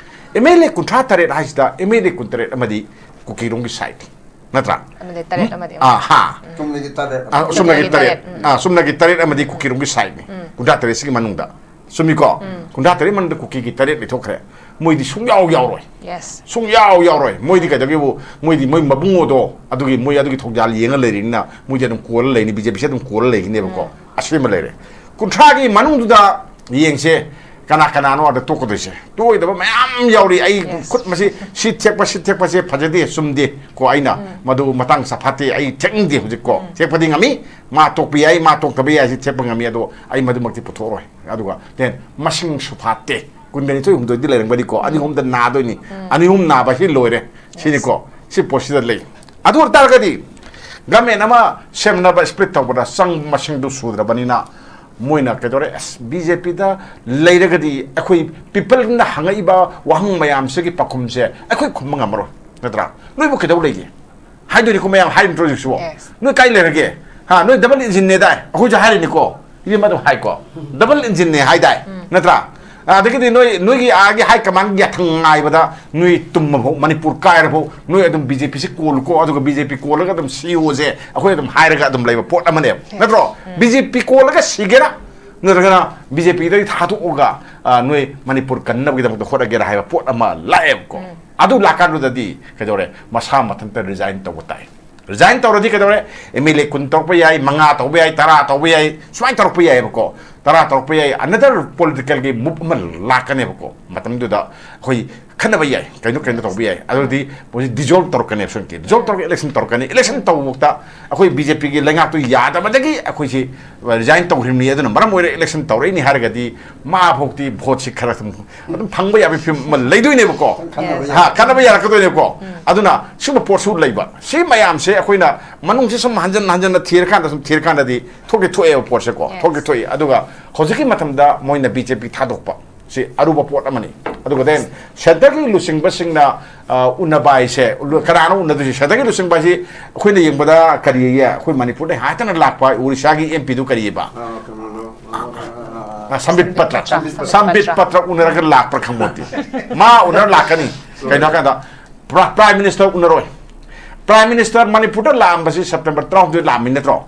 ꯑꯦꯝ ꯑꯦꯜ ꯑꯦ ꯀꯨꯟꯊ꯭ꯔꯥ ꯇꯔꯦꯠ ꯍꯥꯏꯁꯤꯗ ꯑꯦꯝ ꯑꯦꯜ ꯑꯦ ꯀꯨꯟꯇꯔꯦꯠ ꯑꯃꯗꯤ ꯀꯨꯀꯤꯔꯣꯝꯒꯤ side ꯅꯤ, ꯅꯠꯇ꯭ꯔꯥ? ꯑꯃꯗꯤ ꯇꯔꯦꯠ ꯑꯃꯗꯤ ꯑꯥ, ꯍꯥ꯫ ꯆꯨꯝꯅꯒꯤ ꯇꯔꯦꯠ꯫ ꯑꯥ, ꯆꯨꯝꯅꯒꯤ ꯆꯨꯝꯅꯒꯤ ꯇꯔꯦꯠ꯫ ꯇꯔꯦꯠ꯫ ꯎꯝ꯫ ꯑꯥ, ꯆꯨꯝꯅꯒꯤ ꯇꯔꯦꯠ ꯑꯃꯗꯤ ꯀꯨꯀꯤꯔꯣꯝꯒꯤ side ꯅꯤ꯫ ꯎꯝ꯫ ꯀꯨꯟꯊ꯭ꯔꯥ ꯇꯔꯦꯠꯁꯤꯒꯤ ꯃꯅꯨꯡꯗ꯫ ꯆꯨꯝꯃꯤꯀꯣ? ꯎꯝ꯫ ꯀꯨꯟꯊ꯭ꯔꯥ ꯇꯔꯦꯠ ꯃꯅꯨꯡꯗ ꯀꯨꯀꯤꯒꯤ ꯇꯔꯦꯠ ꯂꯩꯊꯣꯛꯈ꯭ꯔꯦ꯫ ꯃꯣꯏꯗꯤ ꯁꯨꯡꯌꯥꯎ ꯌꯥꯎꯔꯣꯏ꯫ Yes꯫ ꯁꯨꯡꯌꯥꯎ ꯌꯥꯎꯔꯣꯏ꯫ ꯃꯣꯏꯗꯤ ꯀꯩꯗꯧꯒꯦꯕꯨ, ꯃꯣꯏꯗꯤ ꯃꯣꯏ ꯃꯕꯨꯡꯉꯣꯗꯣ, ꯑꯗꯨꯒꯤ ꯃꯣꯏ ꯑꯗꯨꯒꯤ ꯊꯧꯖꯥꯜ ꯌꯦꯡꯉ ꯂꯩꯔꯤꯅꯤꯅ ꯃꯣꯏꯗꯤ ꯑꯗꯨꯝ ꯀꯣꯜꯂ ꯂꯩꯅꯤ, ꯕꯤ ꯖꯦ ꯄꯤꯁꯦ ꯑꯗꯨꯝ ꯀꯣꯜꯂ ꯂꯩꯈꯤꯅꯦꯕꯀꯣ꯫ ꯎꯝ꯫ ꯑꯁꯤꯃ ꯂꯩꯔꯦ꯫ ꯀꯨꯟꯊ꯭ꯔꯥꯒꯤ ꯃꯅꯨꯡꯗꯨꯗ ꯌꯦꯡꯁꯦ, ꯀꯅꯥ ꯀꯅꯥꯅꯣ ꯑꯗ ꯇꯣꯛꯀꯗꯣꯏꯁꯦ꯫ ꯇꯣꯛꯑꯣꯏꯗꯕ ꯃꯌꯥꯝ ꯌꯥꯎꯔꯤ꯫ ꯑꯩ Yes꯫ ꯈꯨꯠ ꯃꯁꯤ, ꯁꯤ ꯊꯦꯛꯄ, ꯁꯤ ꯊꯦꯛꯄꯁꯦ ꯐꯖꯗꯦ, ꯆꯨꯝꯗꯦ ꯀꯣ, ꯑꯩꯅ ꯎꯝ꯫ ꯃꯗꯨ ꯃꯇꯥꯡ ꯆꯥ ꯐꯠꯇꯦ, ꯑꯩ ꯊꯦꯛꯅꯤꯡꯗꯦ ꯍꯧꯖꯤꯛꯀꯣ꯫ ꯎꯝ꯫ ꯊꯦꯛꯄꯗꯤ ꯉꯝꯃꯤ, ꯃꯥ ꯇꯣꯛꯄ ꯌꯥꯏ, ꯃꯥ ꯇꯣꯛꯇꯕ ꯌꯥꯏ, ꯁꯤ ꯊꯦꯛꯄ ꯉꯝꯃꯤ, ꯑꯗꯣ ꯑꯩ ꯃꯗꯨꯃꯛꯇꯤ ꯄꯨꯊꯣꯛꯑꯔꯣꯏ꯫ ꯑꯗꯨꯒ then ꯃꯁꯤꯡꯁꯨ ꯐꯥꯠꯇꯦ, ꯀꯨꯟꯒ ꯅꯤꯊꯣꯏ ꯍꯨꯝꯗꯣꯏꯗꯤ ꯂꯩꯔꯝꯒꯅꯤꯀꯣ, ꯑꯅꯤ ꯑꯍꯨꯝꯗ ꯅꯥꯗꯣꯏꯅꯤ꯫ ꯎꯝ꯫ ꯑꯅꯤ ꯑꯍꯨꯝ ꯅꯥꯕ ꯁꯤ ꯂꯣꯏꯔꯦ꯫ Yes꯫ ꯁꯤꯅꯤꯀꯣ, ꯁꯤ ꯄꯣꯠꯁꯤꯗ ꯂꯩ꯫ ꯑꯗꯨ ꯑꯣꯏꯇꯥꯔꯒꯗꯤ government ꯑꯃ ꯁꯦꯝꯅꯕ split ꯇꯧꯕꯗ ꯆꯪꯕ ꯃꯁꯤꯡꯗꯨ ꯁꯨꯗ꯭ꯔꯕꯅꯤꯅ, ꯃꯣꯏꯅ ꯀꯩꯗꯧꯔꯦ, ꯑꯁ, ꯕꯤ ꯖꯦ ꯄꯤꯗ ꯂꯩꯔꯒꯗꯤ ꯑꯩꯈꯣꯏ ꯄꯤꯄꯜꯅ ꯍꯪꯉꯛꯏꯕ ꯋꯥꯍꯪ ꯃꯌꯥꯝꯁꯤꯒꯤ ꯄꯥꯎꯈꯨꯝꯁꯦ ꯑꯩꯈꯣꯏ ꯈꯨꯝꯕ ꯉꯝꯃꯔꯣꯏ, ꯅꯠꯇ꯭ꯔꯥ? ꯅꯣꯏꯕꯨ ꯀꯩꯗꯧ ꯂꯩꯒꯦ ꯍꯥꯏꯗꯣꯏꯅꯤꯀꯣ, ꯃꯌꯥꯝ ꯍꯥꯏꯔꯤꯕ ꯅꯠꯇ꯭ꯔꯣ ꯍꯧꯖꯤꯛꯁꯨ? Yes. ꯅꯣꯏ ꯀꯥꯏ ꯂꯩꯔꯒꯦ? ꯍꯥ, ꯅꯣꯏ ꯗꯕꯜ ꯏꯟꯖꯤꯟꯅꯦꯗꯥꯏ? ꯑꯩꯈꯣꯏꯁꯨ ꯍꯥꯏꯔꯤꯅꯤꯀꯣ, ꯏꯕꯦꯝꯃ ꯑꯗꯨꯝ ꯍꯥꯏꯀꯣ, ꯗꯕꯜ ꯏꯟꯖꯤꯟꯅꯦ ꯍꯥꯏꯗꯥꯏ? ꯅꯠꯇ꯭ꯔꯥ? ꯑꯗꯒꯤꯗꯤ ꯅꯣꯏ, ꯅꯣꯏꯒꯤ ꯑꯥꯒꯤ ꯍꯥꯏ ꯀꯃꯥꯟꯒꯤ ꯌꯥꯊꯪ ꯉꯥꯏꯕꯗ ꯅꯣꯏ ꯇꯨꯝꯃꯐꯥꯎ, ꯃꯅꯤꯄꯨꯔ ꯀꯥꯏꯔꯐꯥꯎ ꯅꯣꯏ ꯑꯗꯨꯝ ꯕꯤ ꯖꯦ ꯄꯤꯁꯤ ꯀꯣꯜꯂꯨꯀꯣ, ꯑꯗꯨꯒ ꯕꯤ ꯖꯦ ꯄꯤ ꯀꯣꯜꯂꯒ ꯑꯗꯨꯝ ꯁꯤꯌꯣꯁꯦ ꯑꯩꯈꯣꯏ ꯑꯗꯨꯝ ꯍꯥꯏꯔꯒ ꯑꯗꯨꯝ ꯂꯩꯕ ꯄꯣꯠ ꯑꯃꯅꯦꯕ, ꯅꯠꯇ꯭ꯔꯣ? ꯕꯤ ꯖꯦ ꯄꯤ ꯀꯣꯜꯂꯒ ꯁꯤꯒꯦꯔꯥ, ꯅꯠꯇ꯭ꯔꯒꯅ ꯕꯤ ꯖꯦ ꯄꯤꯗꯒꯤ ꯊꯥꯗꯣꯛꯑꯒ, ꯑ, ꯅꯣꯏ ꯃꯅꯤꯄꯨꯔ ꯀꯟꯅꯕꯒꯤꯗꯃꯛꯇ ꯍꯣꯠꯅꯒꯦꯔꯥ ꯍꯥꯏꯕ ꯄꯣꯠ ꯑꯃ ꯂꯥꯛꯑꯦꯕꯀꯣ꯫ ꯑꯗꯨ ꯂꯥꯛꯀꯥꯟꯗꯨꯗꯗꯤ ꯀꯩꯗꯧꯔꯦ? ꯃꯁꯥ ꯃꯊꯟꯇ ꯔꯤꯖꯥꯏꯟ ꯇꯧꯕ ꯇꯥꯏ꯫ ꯔꯤꯖꯥꯏꯟ ꯇꯧꯔꯗꯤ ꯀꯩꯗꯧꯔꯦ? ꯑꯦꯝ ꯑꯦꯜ ꯑꯦ ꯀꯨꯟ ꯇꯧꯔꯛꯄ ꯌꯥꯏ, ꯃꯉꯥ ꯇꯧꯕ ꯌꯥꯏ, ꯇꯔꯥ ꯇꯧꯕ ꯌꯥꯏ, ꯁꯨꯃꯥꯏꯅ ꯇꯧꯔꯛꯄ ꯌꯥꯏꯑꯕꯀꯣ꯫ ꯇꯔꯥ ꯇꯧꯔꯛꯄ ꯌꯥꯏ, another political ꯒꯤ move ꯑꯃ ꯂꯥꯛꯀꯅꯦꯕꯀꯣ꯫ ꯃꯇꯝꯗꯨꯗ ꯑꯩꯈꯣꯏ ꯈꯟꯅꯕ ꯌꯥꯏ, ꯀꯩꯅꯣ ꯀꯩꯅꯣ ꯇꯧꯕ ꯌꯥꯏ꯫ ꯑꯗꯨꯗꯤ ꯃꯣꯏꯁꯤ ꯗꯤꯖꯣꯜꯕ ꯇꯧꯔꯛꯀꯅꯦꯕ, ꯁꯣꯏꯗꯅ ꯗꯤꯖꯣꯜꯕ ꯇꯧꯔꯒ ꯏꯂꯦꯛꯁꯟ ꯇꯧꯔꯛꯀꯅꯤ꯫ ꯏꯂꯦꯛꯁꯟ ꯇꯧꯕꯃꯛꯇ ꯑꯩꯈꯣꯏ ꯕꯤ ꯖꯦ ꯄꯤꯒꯤ ꯂꯩꯉꯥꯛꯇꯨ ꯌꯥꯗꯕꯗꯒꯤ ꯑꯩꯈꯣꯏꯁꯤ ꯔꯤꯖꯥꯏꯟ ꯇꯧꯈ꯭ꯔꯤꯕꯅꯤ꯫ ꯑꯗꯨꯅ ꯃꯔꯝ ꯑꯣꯏꯔꯒ ꯏꯂꯦꯛꯁꯟ ꯇꯧꯔꯛꯏꯅꯤ ꯍꯥꯏꯔꯒꯗꯤ ꯃꯥ ꯐꯥꯎꯗꯤ ꯚꯣꯠꯁꯤ ꯈꯔ ꯑꯗꯨꯝ, ꯑꯗꯨꯝ ꯐꯪꯕ ꯌꯥꯕꯒꯤ ꯐꯤꯕꯝ ꯑꯃ ꯂꯩꯗꯣꯏꯅꯦꯕꯀꯣ꯫ ꯈꯟꯅꯕ ꯌꯥꯏ꯫ ꯍꯥ, ꯈꯟꯅꯕ ꯌꯥꯔꯛꯀꯗꯣꯏꯅꯦꯕꯀꯣ꯫ ꯑꯗꯨꯅ ꯁꯤꯒꯨꯝꯕ ꯄꯣꯠꯁꯨ ꯂꯩꯕ꯫ ꯁꯤ ꯃꯌꯥꯝꯁꯦ ꯑꯩꯈꯣꯏꯅ ꯃꯅꯨꯡꯁꯤ ꯁꯨꯝ ꯍꯟꯖꯟ ꯍꯟꯖꯟꯅ ꯊꯤꯔꯀꯥꯟꯗ, ꯁꯨꯝ ꯊꯤꯔꯀꯥꯟꯗꯗꯤ ꯊꯣꯛꯇꯤ ꯊꯣꯛꯑꯦꯕ ꯄꯣꯠꯁꯦꯀꯣ꯫ Yes. ꯊꯣꯛꯇꯤ ꯊꯣꯛꯏ꯫ ꯑꯗꯨꯒ ꯍꯧꯖꯤꯛꯀꯤ ꯃꯇꯝꯗ ꯃꯣꯏꯅ ꯕꯤ ꯖꯦ ꯄꯤ ꯊꯥꯗꯣꯛꯄ ꯁꯤ ꯑꯔꯨꯕ ꯄꯣꯠ ꯑꯃꯅꯤ꯫ ꯑꯗꯨꯒ then centre ꯒꯤ ꯂꯨꯆꯤꯡꯕꯁꯤꯡꯅ, ꯑ, ꯎꯅꯕ ꯍꯥꯏꯁꯦ, ꯂꯨ-, ꯀꯅꯥꯅꯣ ꯎꯅꯗꯣꯏꯁꯦ? Centre ꯒꯤ ꯂꯨꯆꯤꯡꯕ ꯍꯥꯏꯁꯤ ꯑꯩꯈꯣꯏꯅ ꯌꯦꯡꯕꯗ ꯀꯔꯤꯌꯦ? ꯑꯩꯈꯣꯏ ꯃꯅꯤꯄꯨꯔꯗ ꯍꯥꯏꯗꯅ ꯂꯥꯛꯄ ꯑꯣꯔꯤꯁꯥꯒꯤ ꯑꯦꯝ ꯄꯤꯗꯨ ꯀꯔꯤꯑꯕ? ꯑ, ꯀꯩꯅꯣꯗꯣ, ꯑ, ꯑ, ꯑ, ꯑ, ꯁꯝꯕꯤꯠ ꯄꯇ꯭ꯔ꯫ ꯁꯝꯕꯤꯠ ꯄꯇ꯭ꯔ꯫ ꯁꯝꯕꯤꯠ ꯄꯇ꯭ꯔ ꯎꯅꯔꯒ ꯂꯥꯛꯄ꯭ꯔꯥ ꯈꯪꯕꯣꯠꯇꯦ꯫ ꯃꯥ ꯎꯅꯔ ꯂꯥꯛꯀꯅꯤ꯫ ꯀꯩꯅꯣ ꯍꯥꯏ ꯀꯥꯟꯗ ꯄ꯭ꯔꯥ-, ꯄ꯭ꯔꯥꯏꯝ ꯃꯤꯅꯤꯁꯇꯔ ꯎꯅꯔꯣꯏ꯫ ꯄ꯭ꯔꯥꯏꯝ ꯃꯤꯅꯤꯁꯇꯔ ꯃꯅꯤꯄꯨꯔꯗ ꯂꯥꯛꯑꯝꯕꯁꯤ ꯁꯦꯞꯇꯦꯝꯕꯔ ꯇꯔꯥꯍꯨꯝꯗꯣꯏ ꯂꯥꯛꯑꯝꯃꯤ ꯅꯠꯇ꯭ꯔꯣ?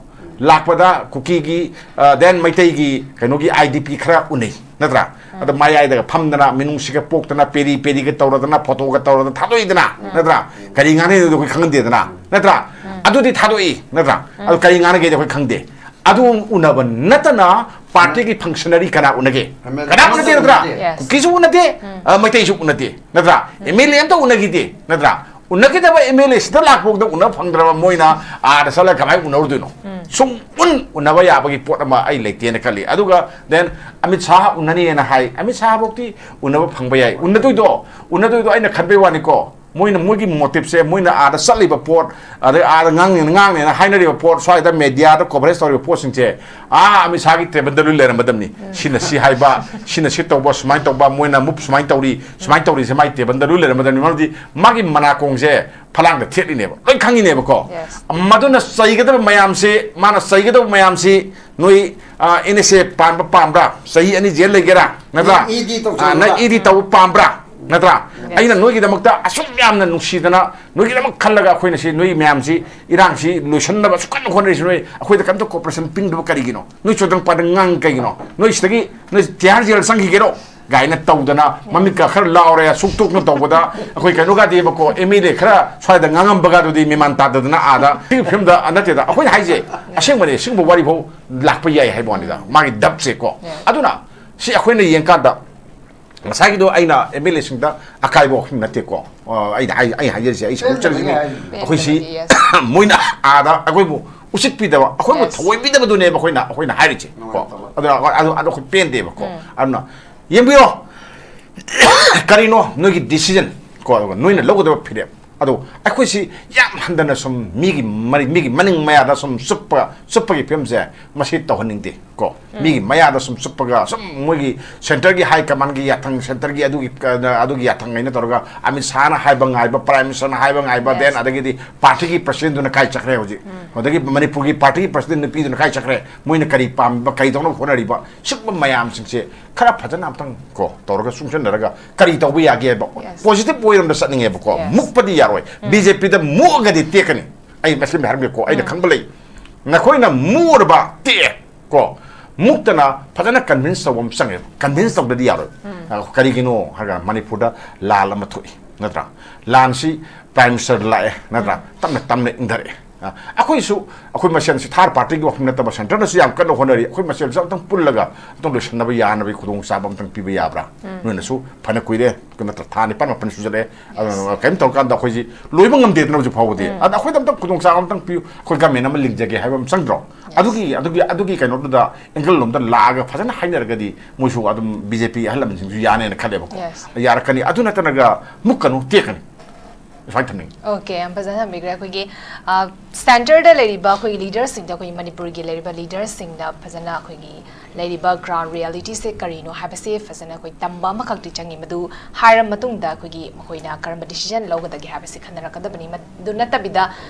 ꯂꯥꯛꯄꯗ ꯀꯨꯀꯤꯒꯤ, ꯑ, then ꯃꯩꯇꯩꯒꯤ ꯀꯩꯅꯣꯒꯤ ꯑꯥꯏ ꯗꯤ ꯄꯤ ꯈꯔ ꯎꯅꯩ, ꯅꯠꯇ꯭ꯔꯥ? ꯑꯗ ꯃꯌꯥꯏꯗꯒ ꯐꯝꯗꯅ, ꯃꯤꯅꯨꯡꯁꯤꯒ ꯄꯣꯛꯇꯅ, ꯄꯦꯔꯤ ꯄꯦꯔꯤꯒ ꯇꯧꯔꯗꯅ, ꯐꯣꯇꯣꯒ ꯇꯧꯔꯗꯅ ꯊꯥꯗꯣꯛꯏꯗꯅ, ꯅꯠꯇ꯭ꯔꯥ? ꯀꯔꯤ ꯉꯥꯡꯅꯩꯅꯣꯗꯣ ꯑꯩꯈꯣꯏ ꯈꯪꯗꯦꯗꯅ, ꯅꯠꯇ꯭ꯔꯥ? ꯑꯗꯨꯗꯤ ꯊꯥꯗꯣꯛꯏ, ꯅꯠꯇ꯭ꯔꯥ? ꯑꯗꯨ ꯀꯔꯤ ꯉꯥꯡꯅꯒꯦꯗꯤ ꯑꯩꯈꯣꯏ ꯈꯪꯗꯦ꯫ ꯑꯗꯨ ꯎꯅꯕ ꯅꯠꯇꯅ ꯄꯥꯔꯇꯤꯒꯤ ꯐꯪꯁꯅꯔꯤ ꯀꯅꯥ ꯎꯅꯒꯦ? ꯑꯦꯝ ꯑꯦꯜ ꯑꯦ ꯀꯅꯥ ꯎꯅꯗꯦ, ꯅꯠꯇ꯭ꯔꯥ? ꯌꯦꯁ꯫ ꯀꯨꯀꯤꯁꯨ ꯎꯅꯗꯦ, ꯑ, ꯃꯩꯇꯩꯁꯨ ꯎꯅꯗꯦ, ꯅꯠꯇ꯭ꯔꯥ? ꯑꯦꯝ ꯑꯦꯜ ꯑꯦ ꯑꯝꯇ ꯎꯅꯈꯤꯗꯦ, ꯅꯠꯇ꯭ꯔꯥ? ꯎꯅꯈꯤꯗꯕ ꯑꯦꯝ ꯑꯦꯜ ꯑꯦ ꯁꯤꯗ ꯂꯥꯛꯄꯐꯥꯎꯗ ꯎꯅ ꯐꯪꯗ꯭ꯔꯕ ꯃꯣꯏꯅ ꯑꯥꯗ ꯆꯠꯂꯒ ꯀꯃꯥꯏꯅ ꯎꯅꯔꯨꯗꯣꯏꯅꯣ? ꯁꯨꯡ ꯎꯟ ꯎꯅꯕ ꯌꯥꯕꯒꯤ ꯄꯣꯠ ꯑꯃ ꯑꯩ ꯂꯩꯇꯦꯅ ꯈꯜꯂꯤ꯫ ꯑꯗꯨꯒ then ꯑꯃꯤꯠ ꯁꯥꯍ ꯎꯅꯅꯤꯅ ꯍꯥꯏ꯫ ꯑꯃꯤꯠ ꯁꯥꯍ ꯐꯥꯎꯗꯤ ꯎꯅꯕ ꯐꯪꯕ ꯌꯥꯏ꯫ ꯎꯅꯗꯣꯏꯗꯣ, ꯎꯅꯗꯣꯏꯗꯣ ꯑꯩꯅ ꯈꯟꯕꯩ ꯋꯥꯅꯤꯀꯣ꯫ ꯃꯣꯏꯅ, ꯃꯣꯏꯒꯤ ꯃꯣꯇꯤꯞꯁꯦ, ꯃꯣꯏꯅ ꯑꯥꯗ ꯆꯠꯂꯤꯕ ꯄꯣꯠ, ꯑꯗꯩ ꯑꯥꯗ ꯉꯥꯡꯅꯦꯅ, ꯉꯥꯡꯅꯦꯅ ꯍꯥꯏꯅꯔꯤꯕ ꯄꯣꯠ, ꯁ꯭ꯋꯥꯏꯗ ꯃꯦꯗꯤꯌꯥꯗ ꯀꯣꯚꯔꯦꯖ ꯇꯧꯔꯤꯕ ꯄꯣꯠꯁꯤꯡꯁꯦ ꯑꯥ ꯑꯃꯤꯠ ꯁꯥꯍꯒꯤ ꯇꯦꯕꯜꯗ ꯂꯣꯏ ꯂꯩꯔꯝꯃꯗꯕꯅꯤ꯫ ꯁꯤꯅ ꯁꯤ ꯍꯥꯏꯕ, ꯁꯤꯅ ꯁꯤ ꯇꯧꯕ, ꯁꯨꯃꯥꯏꯅ ꯇꯧꯕ, ꯃꯣꯏꯅ ꯃꯨꯞ ꯁꯨꯃꯥꯏꯅ ꯇꯧꯔꯤ, ꯁꯨꯃꯥꯏꯅ ꯇꯧꯔꯤꯁꯦ ꯃꯥꯏ ꯇꯦꯕꯜꯗ ꯂꯣꯏ ꯂꯩꯔꯝꯃꯗꯕꯅꯤ꯫ ꯃꯔꯝꯗꯤ ꯃꯥꯒꯤ ꯃꯅꯥꯀꯣꯡꯁꯦ ꯐꯂꯥꯡꯗ ꯊꯦꯠꯂꯤꯅꯦꯕ, ꯂꯣꯏ ꯈꯪꯉꯤꯅꯦꯕꯀꯣ꯫ Yes. ꯃꯗꯨꯅ ꯆꯩꯒꯗꯕ ꯃꯌꯥꯝꯁꯤ, ꯃꯥꯅ ꯆꯩꯒꯗꯕ ꯃꯌꯥꯝꯁꯤ, ꯅꯣꯏ ꯑꯦꯟ ꯑꯦꯁ ꯑꯦ ꯄꯥꯟꯕ ꯄꯥꯝꯕ꯭ꯔꯥ? ꯆꯍꯤ ꯑꯅꯤ ꯖꯦꯜ ꯂꯩꯒꯦꯔꯥ? ꯅꯠꯇ꯭ꯔꯥ? ꯅꯪ ꯏ ꯗꯤ ꯇꯧꯁꯤꯜꯂꯨꯔꯥ? ꯑꯥ, ꯅꯪ ꯏ ꯗꯤ ꯇꯧꯕ ꯄꯥꯝꯕ꯭ꯔꯥ? ꯅꯠꯇ꯭ꯔꯥ? Yes. ꯑꯩꯅ ꯅꯣꯏꯒꯤꯗꯃꯛꯇ ꯑꯁꯨꯛ ꯌꯥꯝꯅ ꯅꯨꯡꯁꯤꯗꯅ, ꯅꯣꯏꯒꯤꯗꯃꯛ ꯈꯜꯂꯒ ꯑꯩꯈꯣꯏꯅ ꯁꯤ, ꯅꯣꯏ ꯃꯌꯥꯝꯁꯤ, ꯏꯔꯥꯡꯁꯤ ꯂꯣꯏꯁꯤꯟꯅꯕ ꯑꯁꯨꯛ ꯀꯟꯅ ꯍꯣꯠꯅꯔꯤꯁꯤ, ꯅꯣꯏ ꯑꯩꯈꯣꯏꯗ ꯀꯩꯝꯇ ꯀꯣꯑꯣꯄꯔꯦꯁꯟ ꯄꯤꯅꯗꯕ ꯀꯔꯤꯒꯤꯅꯣ? ꯅꯣꯏ ꯆꯨꯔꯆꯥꯟꯄꯨꯔꯗ ꯉꯥꯡ ꯀꯩꯒꯤꯅꯣ? ꯅꯣꯏ ꯁꯤꯗꯒꯤ, ꯅꯣꯏ ꯇꯤꯍꯥꯔ ꯖꯦꯜ ꯆꯪꯈꯤꯒꯦꯔꯣ? ꯒꯥꯏꯅ ꯇꯧꯗꯅ, ꯃꯃꯤꯠꯀ ꯈꯔ ꯂꯥꯎꯔꯦ, ꯁꯨꯛ ꯇꯣꯛꯅ ꯇꯧꯕꯗ, ꯑꯩꯈꯣꯏ ꯀꯩꯅꯣꯒꯗꯤꯕꯀꯣ, ꯑꯦꯝ ꯑꯦꯜ ꯑꯦ ꯈꯔ ꯁ꯭ꯋꯥꯏꯗ ꯉꯥꯡꯉꯝꯕꯒ ꯑꯗꯨꯗꯤ ꯃꯦꯃꯥꯟ ꯇꯥꯗꯗꯅ ꯑꯥꯗ꯫ ꯁꯤꯒꯤ ꯐꯤꯂꯝꯗ ꯅꯠꯇꯦꯗ, ꯑꯩꯈꯣꯏꯅ ꯍꯥꯏꯁꯦ ꯑꯁꯦꯡꯕꯅꯦ, ꯁꯤꯒꯨꯝꯕ ꯋꯥꯔꯤ ꯐꯥꯎ ꯂꯥꯛꯄ ꯌꯥꯏ ꯍꯥꯏꯕ ꯋꯥꯅꯤꯗ, ꯃꯥꯒꯤ ꯗꯞꯁꯦꯀꯣ꯫ Yes. ꯑꯗꯨꯅ ꯁꯤ ꯑꯩꯈꯣꯏꯅ ꯌꯦꯡꯀꯥꯟꯗ, ꯉꯁꯥꯏꯒꯤꯗꯣ ꯑꯩꯅ ꯑꯦꯝ ꯑꯦꯜ ꯑꯦꯁꯤꯡꯗ ꯑꯀꯥꯏꯕ ꯋꯥꯐꯝ ꯅꯠꯇꯦꯀꯣ꯫ ꯑ, ꯑꯩꯅ ꯍꯥꯏ-, ꯑꯩ ꯍꯥꯏꯖꯔꯤꯁꯦ, ꯑꯩ ꯁꯔꯨꯛ ꯆꯠꯂꯤꯁꯤꯅꯦ꯫ ꯄꯦꯟꯗꯕꯒꯤ ꯍꯥꯏꯔꯤꯅꯦ꯫ ꯑꯩꯈꯣꯏꯁꯤ, ꯄꯦꯟꯗꯕꯒꯤ, yes. ꯃꯣꯏꯅ ꯑꯥꯗ ꯑꯩꯈꯣꯏꯕꯨ ꯎꯁꯤꯠꯄꯤꯗꯕ, ꯑꯩꯈꯣꯏꯕꯨ Yes. ꯊꯑꯣꯏꯕꯤꯗꯕꯗꯨꯅꯦꯕ ꯑꯩꯈꯣꯏꯅ, ꯑꯩꯈꯣꯏꯅ ꯍꯥꯏꯔꯤꯁꯦ ꯀꯣ꯫ ꯅꯨꯡꯉꯥꯏꯇꯕ꯫ ꯑꯗꯣ ꯑꯗꯨ, ꯑꯗꯨ ꯑꯩꯈꯣꯏ ꯄꯦꯟꯗꯦꯕꯀꯣ꯫ ꯎꯝ. ꯑꯗꯨꯅ ꯌꯦꯡꯕꯤꯔꯣ, ꯀꯔꯤꯅꯣ ꯅꯣꯏꯒꯤ ꯗꯤꯁꯤꯖꯟ ꯀꯣ, ꯑꯗꯨꯒ ꯅꯣꯏꯅ ꯂꯧꯒꯗꯕ ꯐꯤꯔꯦꯞ꯫ ꯑꯗꯣ ꯑꯩꯈꯣꯏꯁꯤ ꯌꯥꯝ ꯍꯟꯊꯅ ꯁꯨꯝ ꯃꯤꯒꯤ ꯃꯔꯤ-, ꯃꯤꯒꯤ ꯃꯅꯤꯡ ꯃꯌꯥꯗ ꯁꯨꯝ ꯆꯨꯞꯄ, ꯆꯨꯞꯄꯒꯤ ꯐꯤꯕꯝꯁꯦ ꯃꯁꯤ ꯇꯧꯍꯟꯅꯤꯡꯗꯦ ꯀꯣ꯫ ꯎꯝ. ꯃꯤꯒꯤ ꯃꯌꯥꯗ ꯁꯨꯝ ꯆꯨꯞꯄꯒ, ꯁꯨꯝ ꯃꯣꯏꯒꯤ ꯁꯦꯟꯇꯔꯒꯤ ꯍꯥꯏ ꯀꯃꯥꯟꯒꯤ ꯌꯥꯊꯪ, ꯁꯦꯟꯇꯔꯒꯤ ꯑꯗꯨꯒꯤ, ꯑꯗꯨꯒꯤ ꯌꯥꯊꯪ ꯍꯥꯏꯅ ꯇꯧꯔꯒ ꯑꯃꯤꯠ ꯁꯥꯍꯅ ꯍꯥꯏꯕ ꯉꯥꯏꯕ, ꯄ꯭ꯔꯥꯏꯝ ꯃꯤꯅꯤꯁꯇꯔꯅ ꯍꯥꯏꯕ ꯉꯥꯏꯕ, Yes. then ꯑꯗꯒꯤꯗꯤ ꯄꯥꯔꯇꯤꯒꯤ ꯄ꯭ꯔꯁꯤꯗꯦꯟꯗꯨꯅ ꯀꯥꯏ ꯆꯠꯈ꯭ꯔꯦ ꯍꯧꯖꯤꯛ? ꯎꯝ. ꯑꯗꯒꯤ ꯃꯅꯤꯄꯨꯔꯒꯤ ꯄꯥꯔꯇꯤꯒꯤ ꯄ꯭ꯔꯁꯤꯗꯦꯟ ꯅꯨꯄꯤꯗꯨꯅ ꯀꯥꯏ ꯆꯠꯈ꯭ꯔꯦ? ꯃꯣꯏꯅ ꯀꯔꯤ ꯄꯥꯝꯃꯤꯕ, ꯀꯔꯤ ꯇꯧꯅꯕ ꯍꯣꯠꯅꯔꯤꯕ? ꯁꯤꯒꯨꯝꯕ ꯃꯌꯥꯝꯁꯤꯡꯁꯦ ꯈꯔ ꯐꯖꯅ ꯑꯝꯇꯪ ꯀꯣ ꯇꯧꯔꯒ ꯆꯨꯡꯁꯤꯟꯅꯔꯒ ꯀꯔꯤ ꯇꯧꯕ ꯌꯥꯒꯦ ꯍꯥꯏꯕ Yes. ꯄꯣꯖꯤꯇꯤꯚ ꯑꯣꯏꯔꯣꯝꯗ ꯆꯠꯅꯤꯡꯉꯦꯕꯀꯣ꯫ Yes. ꯃꯨꯛꯄꯗꯤ ꯌꯥꯔꯣꯏ꯫ ꯎꯝ. ꯕꯤ ꯖꯦ ꯄꯤꯗ ꯃꯨꯛꯑꯒꯗꯤ ꯇꯦꯛꯀꯅꯤ꯫ ꯑꯩ ꯃꯁꯤ ꯍꯥꯏꯔꯝꯒꯦꯀꯣ, ꯑꯩꯅ ꯎꯝ. ꯈꯪꯕ ꯂꯩ꯫ ꯅꯈꯣꯏꯅ ꯃꯨꯛꯑꯕ ꯇꯦꯛꯑꯦ ꯀꯣ, ꯃꯨꯛꯇꯅ ꯐꯖꯅ ꯀꯟꯚꯤꯟꯁ ꯇꯧꯕ ꯑꯃ ꯆꯪꯉꯦ꯫ ꯀꯟꯚꯤꯟꯁ ꯇꯧꯗ꯭ꯔꯗꯤ ꯌꯥꯔꯣꯏ꯫ ꯎꯝ. ꯑ, ꯀꯔꯤꯒꯤꯅꯣ ꯍꯥꯏꯔꯒ ꯃꯅꯤꯄꯨꯔꯗ ꯂꯥꯟ ꯑꯃ ꯊꯣꯛꯏ, ꯅꯠꯇ꯭ꯔꯥ? ꯂꯥꯟꯁꯤ ꯄ꯭ꯔꯥꯏꯝ ꯃꯤꯅꯤꯁꯇꯔꯗ ꯂꯥꯛꯑꯦ, ꯅꯠꯇ꯭ꯔꯥ? ꯎꯝ. ꯇꯞꯅ ꯇꯞꯅ ꯏꯪꯊꯔꯛꯑꯦ꯫ ꯑ, ꯑꯩꯈꯣꯏꯁꯨ, ꯑꯩꯈꯣꯏ ꯃꯁꯦꯟꯁꯤ ꯊꯥꯔ ꯄꯥꯔꯇꯤꯒꯤ ꯋꯥꯐꯝ ꯅꯠꯇꯕ, ꯁꯦꯟꯇꯔꯅꯁꯨ ꯌꯥꯝ ꯀꯟꯅ ꯍꯣꯠꯅꯔꯤ꯫ ꯑꯩꯈꯣꯏ ꯃꯁꯦꯟꯁꯨ ꯑꯝꯇꯪ ꯄꯨꯜꯂꯒ ꯑꯝꯇꯪ ꯂꯣꯏꯁꯤꯟꯅꯕ ꯌꯥꯅꯕꯒꯤ ꯈꯨꯗꯣꯡꯆꯥꯕ ꯑꯝꯇꯪ ꯄꯤꯕ ꯌꯥꯕ꯭ꯔꯥ? ꯎꯝ. ꯅꯣꯏꯅꯁꯨ ꯐꯅ ꯀꯨꯏꯔꯦ, ꯅꯠꯇ꯭ꯔꯥ? ꯊꯥ ꯅꯤꯄꯥꯟ ꯃꯥꯄꯟ ꯁꯨꯖꯜꯂꯛꯑꯦ꯫ ꯑꯗꯨꯅ Yes. ꯀꯔꯤꯝ ꯇꯧꯔꯀꯥꯟꯗ ꯑꯩꯈꯣꯏꯁꯤ ꯂꯣꯏꯕ ꯉꯝꯗꯦꯗꯅ ꯍꯧꯖꯤꯛ ꯐꯥꯎꯕꯗꯤ꯫ ꯎꯝ. ꯑꯗ ꯑꯩꯈꯣꯏꯗ ꯑꯝꯇꯪ ꯈꯨꯗꯣꯡꯆꯥꯕ ꯑꯝꯇꯪ ꯄꯤꯌꯨ, ꯑꯩꯈꯣꯏ ꯒꯃꯦꯟ ꯑꯃ ꯂꯤꯡꯖꯒꯦ ꯍꯥꯏꯕ ꯑꯃ ꯆꯪꯗ꯭ꯔꯣ? Yes. ꯑꯗꯨꯒꯤ, ꯑꯗꯨꯒꯤ, ꯑꯗꯨꯒꯤ ꯀꯩꯅꯣꯗꯨꯗ ꯑꯦꯡꯒꯜ ꯂꯣꯝꯗ ꯂꯥꯛꯑꯒ ꯐꯖꯅ ꯍꯥꯏꯅꯔꯒꯗꯤ ꯃꯣꯏꯁꯨ ꯑꯗꯨꯝ ꯕꯤ ꯖꯦ ꯄꯤ ꯑꯍꯜ ꯂꯃꯟꯁꯤꯡꯁꯨ ꯌꯥꯅꯦꯅ ꯈꯜꯂꯦꯕꯀꯣ꯫ Yes. ꯌꯥꯔꯛꯀꯅꯤ꯫ ꯑꯗꯨ ꯅꯠꯇꯅꯒ ꯃꯨꯛꯀꯅꯨ, ꯇꯦꯛꯀꯅꯤ꯫ ꯁꯨꯃꯥꯏꯅ ꯊꯝꯅꯤꯡꯉꯤ꯫ ꯑꯣꯀꯦ, ꯌꯥꯝ ꯐꯖꯅ ꯊꯝꯕꯤꯈ꯭ꯔꯦ꯫ ꯑꯩꯈꯣꯏꯒꯤ ꯁꯦꯟꯇꯔꯗ ꯂꯩꯔꯤꯕ ꯑꯩꯈꯣꯏꯒꯤ ꯂꯤꯗꯔꯁꯤꯡꯗ, ꯑꯩꯈꯣꯏꯒꯤ ꯃꯅꯤꯄꯨꯔꯒꯤ ꯂꯩꯔꯤꯕ ꯂꯤꯗꯔꯁꯤꯡꯗ ꯐꯖꯅ ꯑꯩꯈꯣꯏꯒꯤ ꯂꯩꯔꯤꯕ ꯒ꯭ꯔꯥꯎꯟ ꯔꯤꯌꯦꯂꯤꯇꯤꯁꯦ ꯀꯔꯤꯅꯣ ꯍꯥꯏꯕꯁꯦ ꯐꯖꯅ ꯑꯩꯈꯣꯏ ꯇꯝꯕ ꯑꯃꯈꯛꯇꯤ ꯆꯪꯉꯤ꯫ ꯃꯗꯨ ꯍꯥꯏꯔ ꯃꯇꯨꯡꯗ ꯑꯩꯈꯣꯏꯒꯤ ꯃꯈꯣꯏꯅ ꯀꯔꯝꯕ ꯗꯤꯁꯤꯖꯟ ꯂꯧꯒꯗꯒꯦ ꯍꯥꯏꯕꯁꯤ ꯈꯟꯅꯔꯛꯀꯗꯕꯅꯤ꯫ ꯃꯗꯨ ꯅꯠꯇꯕꯤꯗ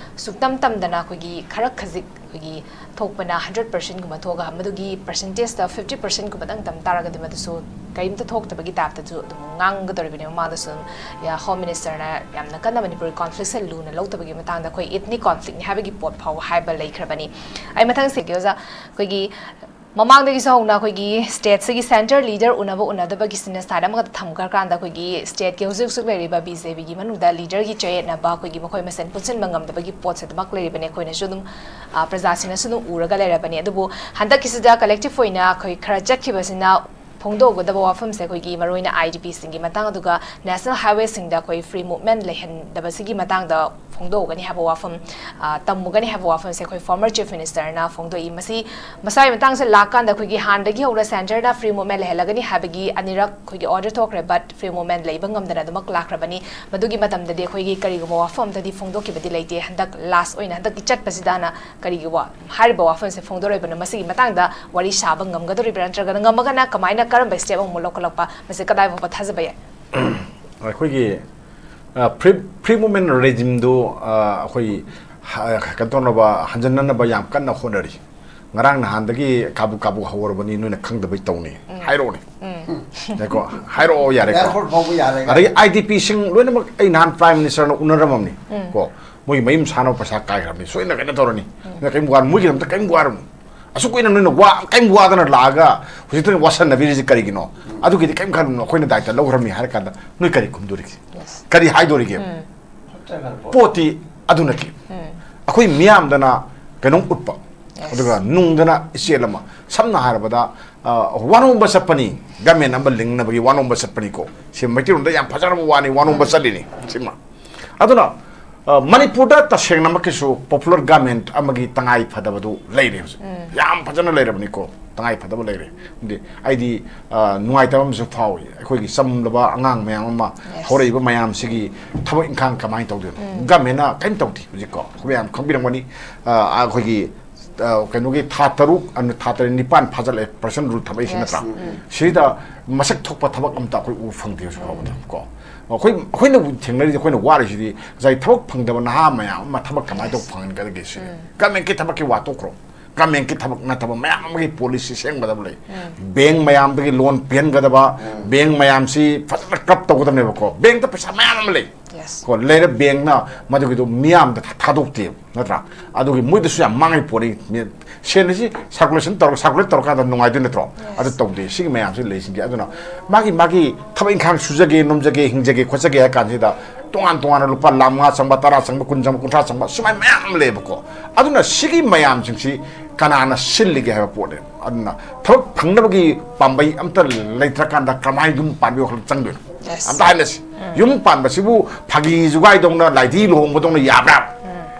ꯁꯨꯛꯇꯝ ꯇꯝꯗꯅ ꯑꯩꯈꯣꯏꯒꯤ ꯈꯔ ꯈꯖꯤꯛ ꯑꯩꯈꯣꯏꯒꯤ ꯊꯣꯛꯄꯅ ꯍꯟꯗ꯭ꯔꯦꯠ ꯄꯥꯔꯁꯦꯟꯒꯨꯝꯕ ꯊꯣꯛꯑꯒ ꯃꯗꯨꯒꯤ ꯄꯥꯔꯁꯦꯟꯇꯦꯖꯇ ꯐꯤꯐꯇꯤ ꯄꯥꯔꯁꯦꯟꯒꯨꯝꯕꯗꯪ ꯇꯝ ꯇꯥꯔꯒꯗꯤ ꯃꯗꯨꯁꯨ ꯀꯔꯤꯝꯇ ꯊꯣꯛꯇꯕꯒꯤ ꯇꯥꯏꯞꯇꯁꯨ ꯑꯗꯨꯝ ꯉꯥꯡꯒꯗꯧꯔꯤꯕꯅꯦꯕ꯫ ꯃꯃꯥꯡꯗꯁꯨ ꯑꯗꯨꯝ ꯍꯣꯝ ꯃꯤꯅꯤꯁꯇꯔꯅ ꯌꯥꯝꯅ ꯀꯟꯅ ꯃꯅꯤꯄꯨꯔꯒꯤ ꯀꯣꯟꯐ꯭ꯂꯤꯛꯁꯦ ꯂꯨꯅ ꯂꯧꯗꯕꯒꯤ ꯃꯇꯥꯡꯗ ꯑꯩꯈꯣꯏ ꯏꯊꯅꯤꯛ ꯀꯣꯟꯐ꯭ꯂꯤꯛꯅꯤ ꯍꯥꯏꯕꯒꯤ ꯄꯣꯠ ꯐꯥꯎꯕ ꯍꯥꯏꯕ ꯂꯩꯈ꯭ꯔꯕꯅꯤ꯫ ꯑꯩ ꯃꯊꯪ ꯁꯤꯒꯤ ꯑꯣꯖꯥ, ꯑꯩꯈꯣꯏꯒꯤ ꯃꯃꯥꯡꯗꯒꯤꯁꯨ ꯍꯧꯅ ꯑꯩꯈꯣꯏꯒꯤ ꯁ꯭ꯇꯦꯠꯁꯤꯒꯤ ꯁꯦꯟꯇꯔ ꯂꯤꯗꯔ ꯎꯅꯕ ꯎꯅꯗꯕꯒꯤꯁꯤꯅ ꯁꯥꯏꯠ ꯑꯃꯈꯛꯇ ꯊꯝꯈ꯭ꯔꯀꯥꯟꯗ ꯑꯩꯈꯣꯏꯒꯤ ꯁ꯭ꯇꯦꯠꯀꯤ ꯍꯧꯖꯤꯛ ꯍꯧꯖꯤꯛ ꯂꯩꯔꯤꯕ ꯕꯤ ꯖꯦ ꯄꯤꯒꯤ ꯃꯅꯨꯡꯗ ꯂꯤꯗꯔꯒꯤ ꯆꯌꯦꯠꯅꯕ ꯑꯩꯈꯣꯏꯒꯤ ꯃꯈꯣꯏ ꯃꯁꯦꯟ ꯄꯨꯟꯁꯤꯟꯕ ꯉꯝꯗꯕꯒꯤ ꯄꯣꯠꯁꯦ ꯑꯗꯨꯃꯛ ꯂꯩꯔꯤꯕꯅꯤ꯫ ꯑꯩꯈꯣꯏꯅꯁꯨ ꯑꯗꯨꯝ ꯑ, ꯄ꯭ꯔꯖꯥꯁꯤꯡꯅꯁꯨ ꯑꯗꯨꯝ ꯎꯔꯒ ꯂꯩꯔꯕꯅꯤ꯫ ꯑꯗꯨꯕꯨ ꯍꯟꯗꯛꯀꯤꯁꯤꯗ ꯀꯂꯦꯛꯇꯤꯚ ꯑꯣꯏꯅ ꯑꯩꯈꯣꯏ ꯈꯔ ꯆꯠꯈꯤꯕꯁꯤꯅ ꯐꯣꯡꯗꯣꯛꯀꯗꯕ ꯋꯥꯐꯝꯁꯦ ꯑꯩꯈꯣꯏꯒꯤ ꯃꯔꯨꯑꯣꯏꯅ ꯑꯥꯏ ꯗꯤ ꯄꯤꯁꯤꯡꯒꯤ ꯃꯇꯥꯡ, ꯑꯗꯨꯒ ꯅꯦꯁꯅꯦꯜ ꯍꯥꯏꯋꯦꯁꯤꯡꯗ ꯑꯩꯈꯣꯏ ꯐ꯭ꯔꯤ ꯃꯨꯚꯃꯦꯟ ꯂꯩꯍꯟꯗꯕꯁꯤꯒꯤ ꯃꯇꯥꯡꯗ ꯐꯣꯡꯗꯣꯛꯎꯒꯅꯤ ꯍꯥꯏꯕ ꯋꯥꯐꯝ, ꯑ, ꯇꯝꯃꯨꯒꯅꯤ ꯍꯥꯏꯕ ꯋꯥꯐꯝꯁꯦ ꯑꯩꯈꯣꯏ ꯐꯣꯔꯃꯔ ꯆꯤꯐ ꯃꯤꯅꯤꯁꯇꯔꯅ ꯐꯣꯡꯗꯣꯛꯏ꯫ ꯃꯁꯤ ꯃꯁꯥꯒꯤ ꯃꯇꯥꯡꯁꯦ ꯂꯥꯛꯀꯥꯟꯗ ꯑꯩꯈꯣꯏꯒꯤ ꯍꯥꯟꯅꯗꯒꯤ ꯍꯧꯅ ꯁꯦꯟꯇꯔꯅ ꯐ꯭ꯔꯤ ꯃꯨꯚꯃꯦꯟ ꯂꯩꯍꯜꯂꯒꯅꯤ ꯍꯥꯏꯕꯒꯤ ꯑꯅꯤꯔꯛ ꯑꯩꯈꯣꯏꯒꯤ ꯑꯣꯔꯗꯔ ꯊꯣꯛꯈ꯭ꯔꯦ, ꯕꯠ ꯐ꯭ꯔꯤ ꯃꯨꯚꯃꯦꯟ ꯂꯩꯕ ꯉꯝꯗꯅ ꯑꯗꯨꯃꯛ ꯂꯥꯛꯈ꯭ꯔꯕꯅꯤ꯫ ꯃꯗꯨꯒꯤ ꯃꯇꯝꯗꯗꯤ ꯑꯩꯈꯣꯏꯒꯤ ꯀꯔꯤꯒꯨꯝꯕ ꯋꯥꯐꯝ ꯑꯝꯇꯗꯤ ꯐꯣꯡꯗꯣꯛꯈꯤꯕꯗꯤ ꯂꯩꯇꯦ꯫ ꯍꯟꯗꯛ ꯂꯥꯁ ꯑꯣꯏꯅ ꯍꯟꯗꯛꯀꯤ ꯆꯠꯄꯁꯤꯗꯅ ꯀꯔꯤꯒꯤ ꯋꯥ-, ꯍꯥꯏꯔꯤꯕ ꯋꯥꯐꯝꯁꯦ ꯐꯣꯡꯗꯣꯔꯛꯏꯕꯅꯣ? ꯃꯁꯤꯒꯤ ꯃꯇꯥꯡꯗ ꯋꯥꯔꯤ ꯁꯥꯕ ꯉꯝꯒꯗꯧꯔꯤꯕ꯭ꯔꯥ? ꯅꯠꯇ꯭ꯔꯒꯅ ꯉꯝꯃꯒꯅ ꯀꯃꯥꯏꯅ, ꯀꯔꯝꯕ ꯁ꯭ꯇꯦꯞ ꯑꯃꯨꯛ ꯂꯧꯈꯠꯂꯛꯄ? ꯃꯁꯤ ꯀꯗꯥꯏ ꯐꯥꯎꯕ ꯊꯥꯖꯕ ꯌꯥꯏ? ꯑꯩꯈꯣꯏꯒꯤ, ꯑ, ꯐ꯭ꯔꯤ, ꯐ꯭ꯔꯤ ꯃꯨꯚꯃꯦꯟ ꯔꯦꯖꯤꯝꯗꯨ, ꯑ, ꯑꯩꯈꯣꯏ ꯍ-, ꯀꯩꯅꯣ ꯇꯧꯅꯕ, ꯍꯟꯖꯟꯅꯅꯕ ꯌꯥꯝ ꯀꯟꯅ ꯍꯣꯠꯅꯔꯤ꯫ ꯉꯔꯥꯡ ꯅꯍꯥꯟꯗꯒꯤ ꯀꯥꯕꯨ ꯀꯥꯕꯨ ꯍꯧꯔꯕꯅꯤ, ꯅꯣꯏꯅ ꯈꯪꯗꯕꯩ ꯇꯧꯅꯤ꯫ ꯍꯥꯏꯔꯛꯑꯣꯅꯦ꯫ ꯉꯥꯏꯈꯣ, ꯍꯥꯏꯔꯛꯑꯣ, ꯌꯥꯔꯦꯀꯣ꯫ ꯑꯦꯌꯥꯔꯄꯣꯔꯠ ꯐꯥꯎꯕ ꯌꯥꯔꯦ꯫ ꯑꯗꯒꯤ ꯑꯥꯏ ꯗꯤ ꯄꯤꯁꯤꯡ ꯂꯣꯏꯅꯃꯛ ꯑꯩ ꯅꯍꯥꯟ ꯄ꯭ꯔꯥꯏꯝ ꯃꯤꯅꯤꯁꯇꯔꯅ ꯎꯅꯔꯝꯃꯕꯅꯤ꯫ ꯀꯣ, ꯃꯣꯏꯒꯤ ꯃꯌꯨꯝ ꯁꯥꯅꯕ ꯄꯩꯁꯥ ꯀꯥꯏꯈ꯭ꯔꯕꯅꯤ, ꯁꯣꯏꯗꯅ ꯀꯩꯅꯣ ꯇꯧꯔꯅꯤ꯫ ꯅꯣꯏ ꯀꯔꯤꯝ ꯋꯥꯔꯨ, ꯃꯣꯏꯒꯤꯗꯃꯛꯇ ꯀꯔꯤꯝ ꯋꯥꯔꯨꯅꯨ꯫ ꯑꯁꯨꯛ ꯀꯨꯏꯅ ꯅꯣꯏꯅ ꯋꯥ-, ꯀꯔꯤꯝ ꯋꯥꯗꯅ ꯂꯥꯛꯑꯒ ꯍꯧꯖꯤꯛꯇ ꯋꯥꯁꯟꯅꯕꯤꯔꯤꯁꯤ ꯀꯔꯤꯒꯤꯅꯣ? ꯑꯗꯨꯒꯤꯗꯤ ꯀꯔꯤꯝ ꯈꯜꯂꯨꯅꯨ, ꯑꯩꯈꯣꯏꯅ ꯗꯥꯏꯇ ꯂꯧꯈ꯭ꯔꯕꯅꯤ ꯍꯥꯏꯔ ꯀꯥꯟꯗ ꯅꯣꯏ ꯀꯔꯤ ꯈꯨꯝꯗꯣꯔꯤꯒꯦ? Yes. ꯀꯔꯤ ꯍꯥꯏꯗꯣꯔꯤꯒꯦ? ꯄꯣꯠꯇꯤ ꯑꯗꯨ ꯅꯠꯇꯦ꯫ ꯑꯩꯈꯣꯏ ꯃꯤꯌꯥꯝꯗꯅ ꯀꯩꯅꯣꯝ ꯎꯠꯄ, Yes. ꯑꯗꯨꯒ ꯅꯨꯡꯗꯅ ꯏꯆꯦꯜ ꯑꯃ, ꯁꯝꯅ ꯍꯥꯏꯔꯕꯗ, ꯑ, ꯋꯥꯅꯣꯝꯕ ꯆꯠꯄꯅꯤ, ꯒꯃꯦꯟ ꯑꯃ ꯂꯤꯡꯅꯕꯒꯤ ꯋꯥꯅꯣꯝꯕ ꯆꯠꯄꯅꯤꯀꯣ꯫ ꯁꯤ ꯃꯩꯇꯩꯂꯣꯟꯗ ꯌꯥꯝ ꯐꯖꯔꯕ ꯋꯥꯅꯤ, ꯋꯥꯅꯣꯝꯕ ꯆꯠꯂꯤꯅꯤ ꯁꯤꯃ꯫ ꯑꯗꯨꯅ ꯑ, ꯃꯅꯤꯄꯨꯔꯗ ꯇꯁꯦꯡꯅꯃꯛꯀꯤꯁꯨ popular government ꯑꯃꯒꯤ ꯇꯉꯥꯏ ꯐꯗꯕꯗꯨ ꯂꯩꯔꯦ ꯍꯧꯖꯤꯛ꯫ ꯌꯥꯝ ꯐꯖꯅ ꯂꯩꯔꯕꯅꯤꯀꯣ, ꯇꯉꯥꯏ ꯐꯗꯕ ꯂꯩꯔꯦ꯫ ꯑꯗꯤ ꯑꯩꯗꯤ, ꯑ, ꯅꯨꯡꯉꯥꯏꯇꯕ ꯑꯃꯁꯨ ꯐꯥꯎꯏ꯫ ꯑꯩꯈꯣꯏꯒꯤ ꯆꯝꯂꯕ ꯑꯉꯥꯡ ꯃꯌꯥꯝ ꯑꯃ, ꯍꯧꯔꯛꯏꯕ ꯃꯌꯥꯝꯁꯤꯒꯤ ꯊꯕꯛ ꯏꯪꯈꯥꯡ ꯀꯃꯥꯏꯅ ꯇꯧꯗꯣꯏꯅꯣ? Government ꯅ ꯀꯔꯤꯝ ꯇꯧꯗꯦ ꯍꯧꯖꯤꯛꯀꯣ꯫ ꯑꯩꯈꯣꯏ ꯃꯌꯥꯝ ꯈꯪꯕꯤꯔꯝꯒꯅꯤ꯫ ꯑ, ꯑꯩꯈꯣꯏꯒꯤ, ꯑ, ꯀꯩꯅꯣꯒꯤ ꯊꯥ ꯇꯔꯨꯛ, ꯑ, ꯊꯥ ꯇꯔꯦꯠ, ꯅꯤꯄꯥꯟ ꯐꯥꯖꯤꯜꯂꯛꯑꯦ, Person Rule ꯊꯝꯃꯛꯏꯁꯤ ꯅꯠꯇ꯭ꯔꯥ? ꯁꯤꯗ ꯃꯁꯛ ꯊꯣꯛꯄ ꯊꯕꯛ ꯑꯝꯇ ꯑꯩꯈꯣꯏ ꯎꯕ ꯐꯪꯗꯦ ꯍꯧꯖꯤꯛ ꯐꯥꯎꯕꯗ ꯀꯣ꯫ ꯑꯩꯈꯣꯏ, ꯑꯩꯈꯣꯏꯅ ꯊꯦꯡꯅꯔꯤꯁꯦ, ꯑꯩꯈꯣꯏꯅ ꯋꯥꯔꯤꯁꯤꯗꯤ ꯉꯁꯥꯏ ꯊꯕꯛ ꯐꯪꯗꯕ ꯅꯍꯥ ꯃꯌꯥꯝ ꯑꯃ ꯊꯕꯛ ꯀꯃꯥꯏꯅ ꯇꯧꯕ ꯐꯪꯍꯟꯒꯗꯒꯦ ꯁꯤꯅꯤ꯫ Government ꯀꯤ ꯊꯕꯛꯀꯤ ꯋꯥ ꯇꯣꯛꯈ꯭ꯔꯣ꯫ Government ꯀꯤ ꯊꯕꯛ ꯅꯠꯇꯕ ꯃꯌꯥꯝ ꯑꯃꯒꯤ policy ꯁꯦꯝꯒꯗꯕ ꯂꯩ꯫ Bank ꯃꯌꯥꯝꯗꯒꯤ loan ꯄꯤꯍꯟꯒꯗꯕ, bank ꯃꯌꯥꯝꯁꯤ ꯐꯖꯅ curb ꯇꯧꯒꯗꯕꯅꯦꯕꯀꯣ꯫ Bank ꯇ ꯄꯩꯁꯥ ꯃꯌꯥꯝ ꯑꯃ ꯂꯩ꯫ ꯀꯣ, ꯂꯩꯔ bank ꯅ ꯃꯗꯨꯒꯤꯗꯣ ꯃꯤꯌꯥꯝꯗ ꯊꯥ-, ꯊꯥꯗꯣꯛꯇꯦꯕ, ꯅꯠꯇ꯭ꯔꯥ? ꯑꯗꯨꯒꯤ ꯃꯣꯏꯗꯁꯨ ꯌꯥꯝ ꯃꯥꯡꯉꯤ ꯄꯣꯠꯅꯤ꯫ ꯃꯤ-, ꯁꯦꯟ ꯑꯁꯤ circulation ꯇꯧꯔ-, circulate ꯇꯧꯔꯀꯥꯟꯗ ꯅꯨꯡꯉꯥꯏꯗꯣꯏ ꯅꯠꯇ꯭ꯔꯣ? ꯑꯗꯨ ꯇꯧꯗꯦ꯫ ꯁꯤꯒꯤ ꯃꯌꯥꯝꯁꯤ ꯂꯩꯁꯤꯡꯁꯦ꯫ ꯑꯗꯨꯅ ꯃꯥꯒꯤ, ꯃꯥꯒꯤ ꯊꯕꯛ ꯏꯪꯈꯥꯡ ꯁꯨꯖꯒꯦ, ꯅꯣꯝꯖꯒꯦ, ꯍꯤꯡꯖꯒꯦ, ꯈꯣꯠꯆꯒꯦ ꯍꯥꯏ ꯀꯥꯟꯁꯤꯗ ꯇꯣꯉꯥꯟ ꯇꯣꯉꯥꯟꯅ ꯂꯨꯄꯥ ꯂꯥꯈ ꯃꯉꯥ ꯆꯪꯕ, ꯇꯔꯥ ꯆꯪꯕ, ꯀꯨꯟ ꯆꯪꯕ, ꯀꯨꯟꯊ꯭ꯔꯥ ꯆꯪꯕ, ꯁꯨꯃꯥꯏꯅ ꯃꯌꯥꯝ ꯑꯃ ꯂꯩꯌꯦꯕꯀꯣ꯫ ꯑꯗꯨꯅ ꯁꯤꯒꯤ ꯃꯌꯥꯝꯁꯤꯡꯁꯤ ꯀꯅꯥꯅ ꯁꯤꯜꯂꯤꯒꯦ ꯍꯥꯏꯕ ꯄꯣꯠꯅꯦ꯫ ꯑꯗꯨꯅ ꯊꯕꯛ ꯐꯪꯅꯕꯒꯤ ꯄꯥꯝꯕꯩ ꯑꯝꯇ ꯂꯩꯇ꯭ꯔꯀꯥꯟꯗ ꯀꯃꯥꯏꯅ ꯌꯨꯝ ꯄꯥꯟꯕꯒꯤ ꯋꯥꯈꯜ ꯆꯪꯗꯣꯏꯅꯣ? ꯑꯝꯇ ꯍꯥꯏꯅꯁꯤ꯫ ꯌꯨꯝ ꯄꯥꯟꯕꯁꯤꯕꯨ ꯐꯥꯒꯤ ꯖꯨꯒꯥꯏꯗꯧꯅ, ꯂꯥꯏꯙꯤ ꯂꯨꯍꯣꯡꯕꯗꯧꯅ ꯌꯥꯕ꯭ꯔꯥ?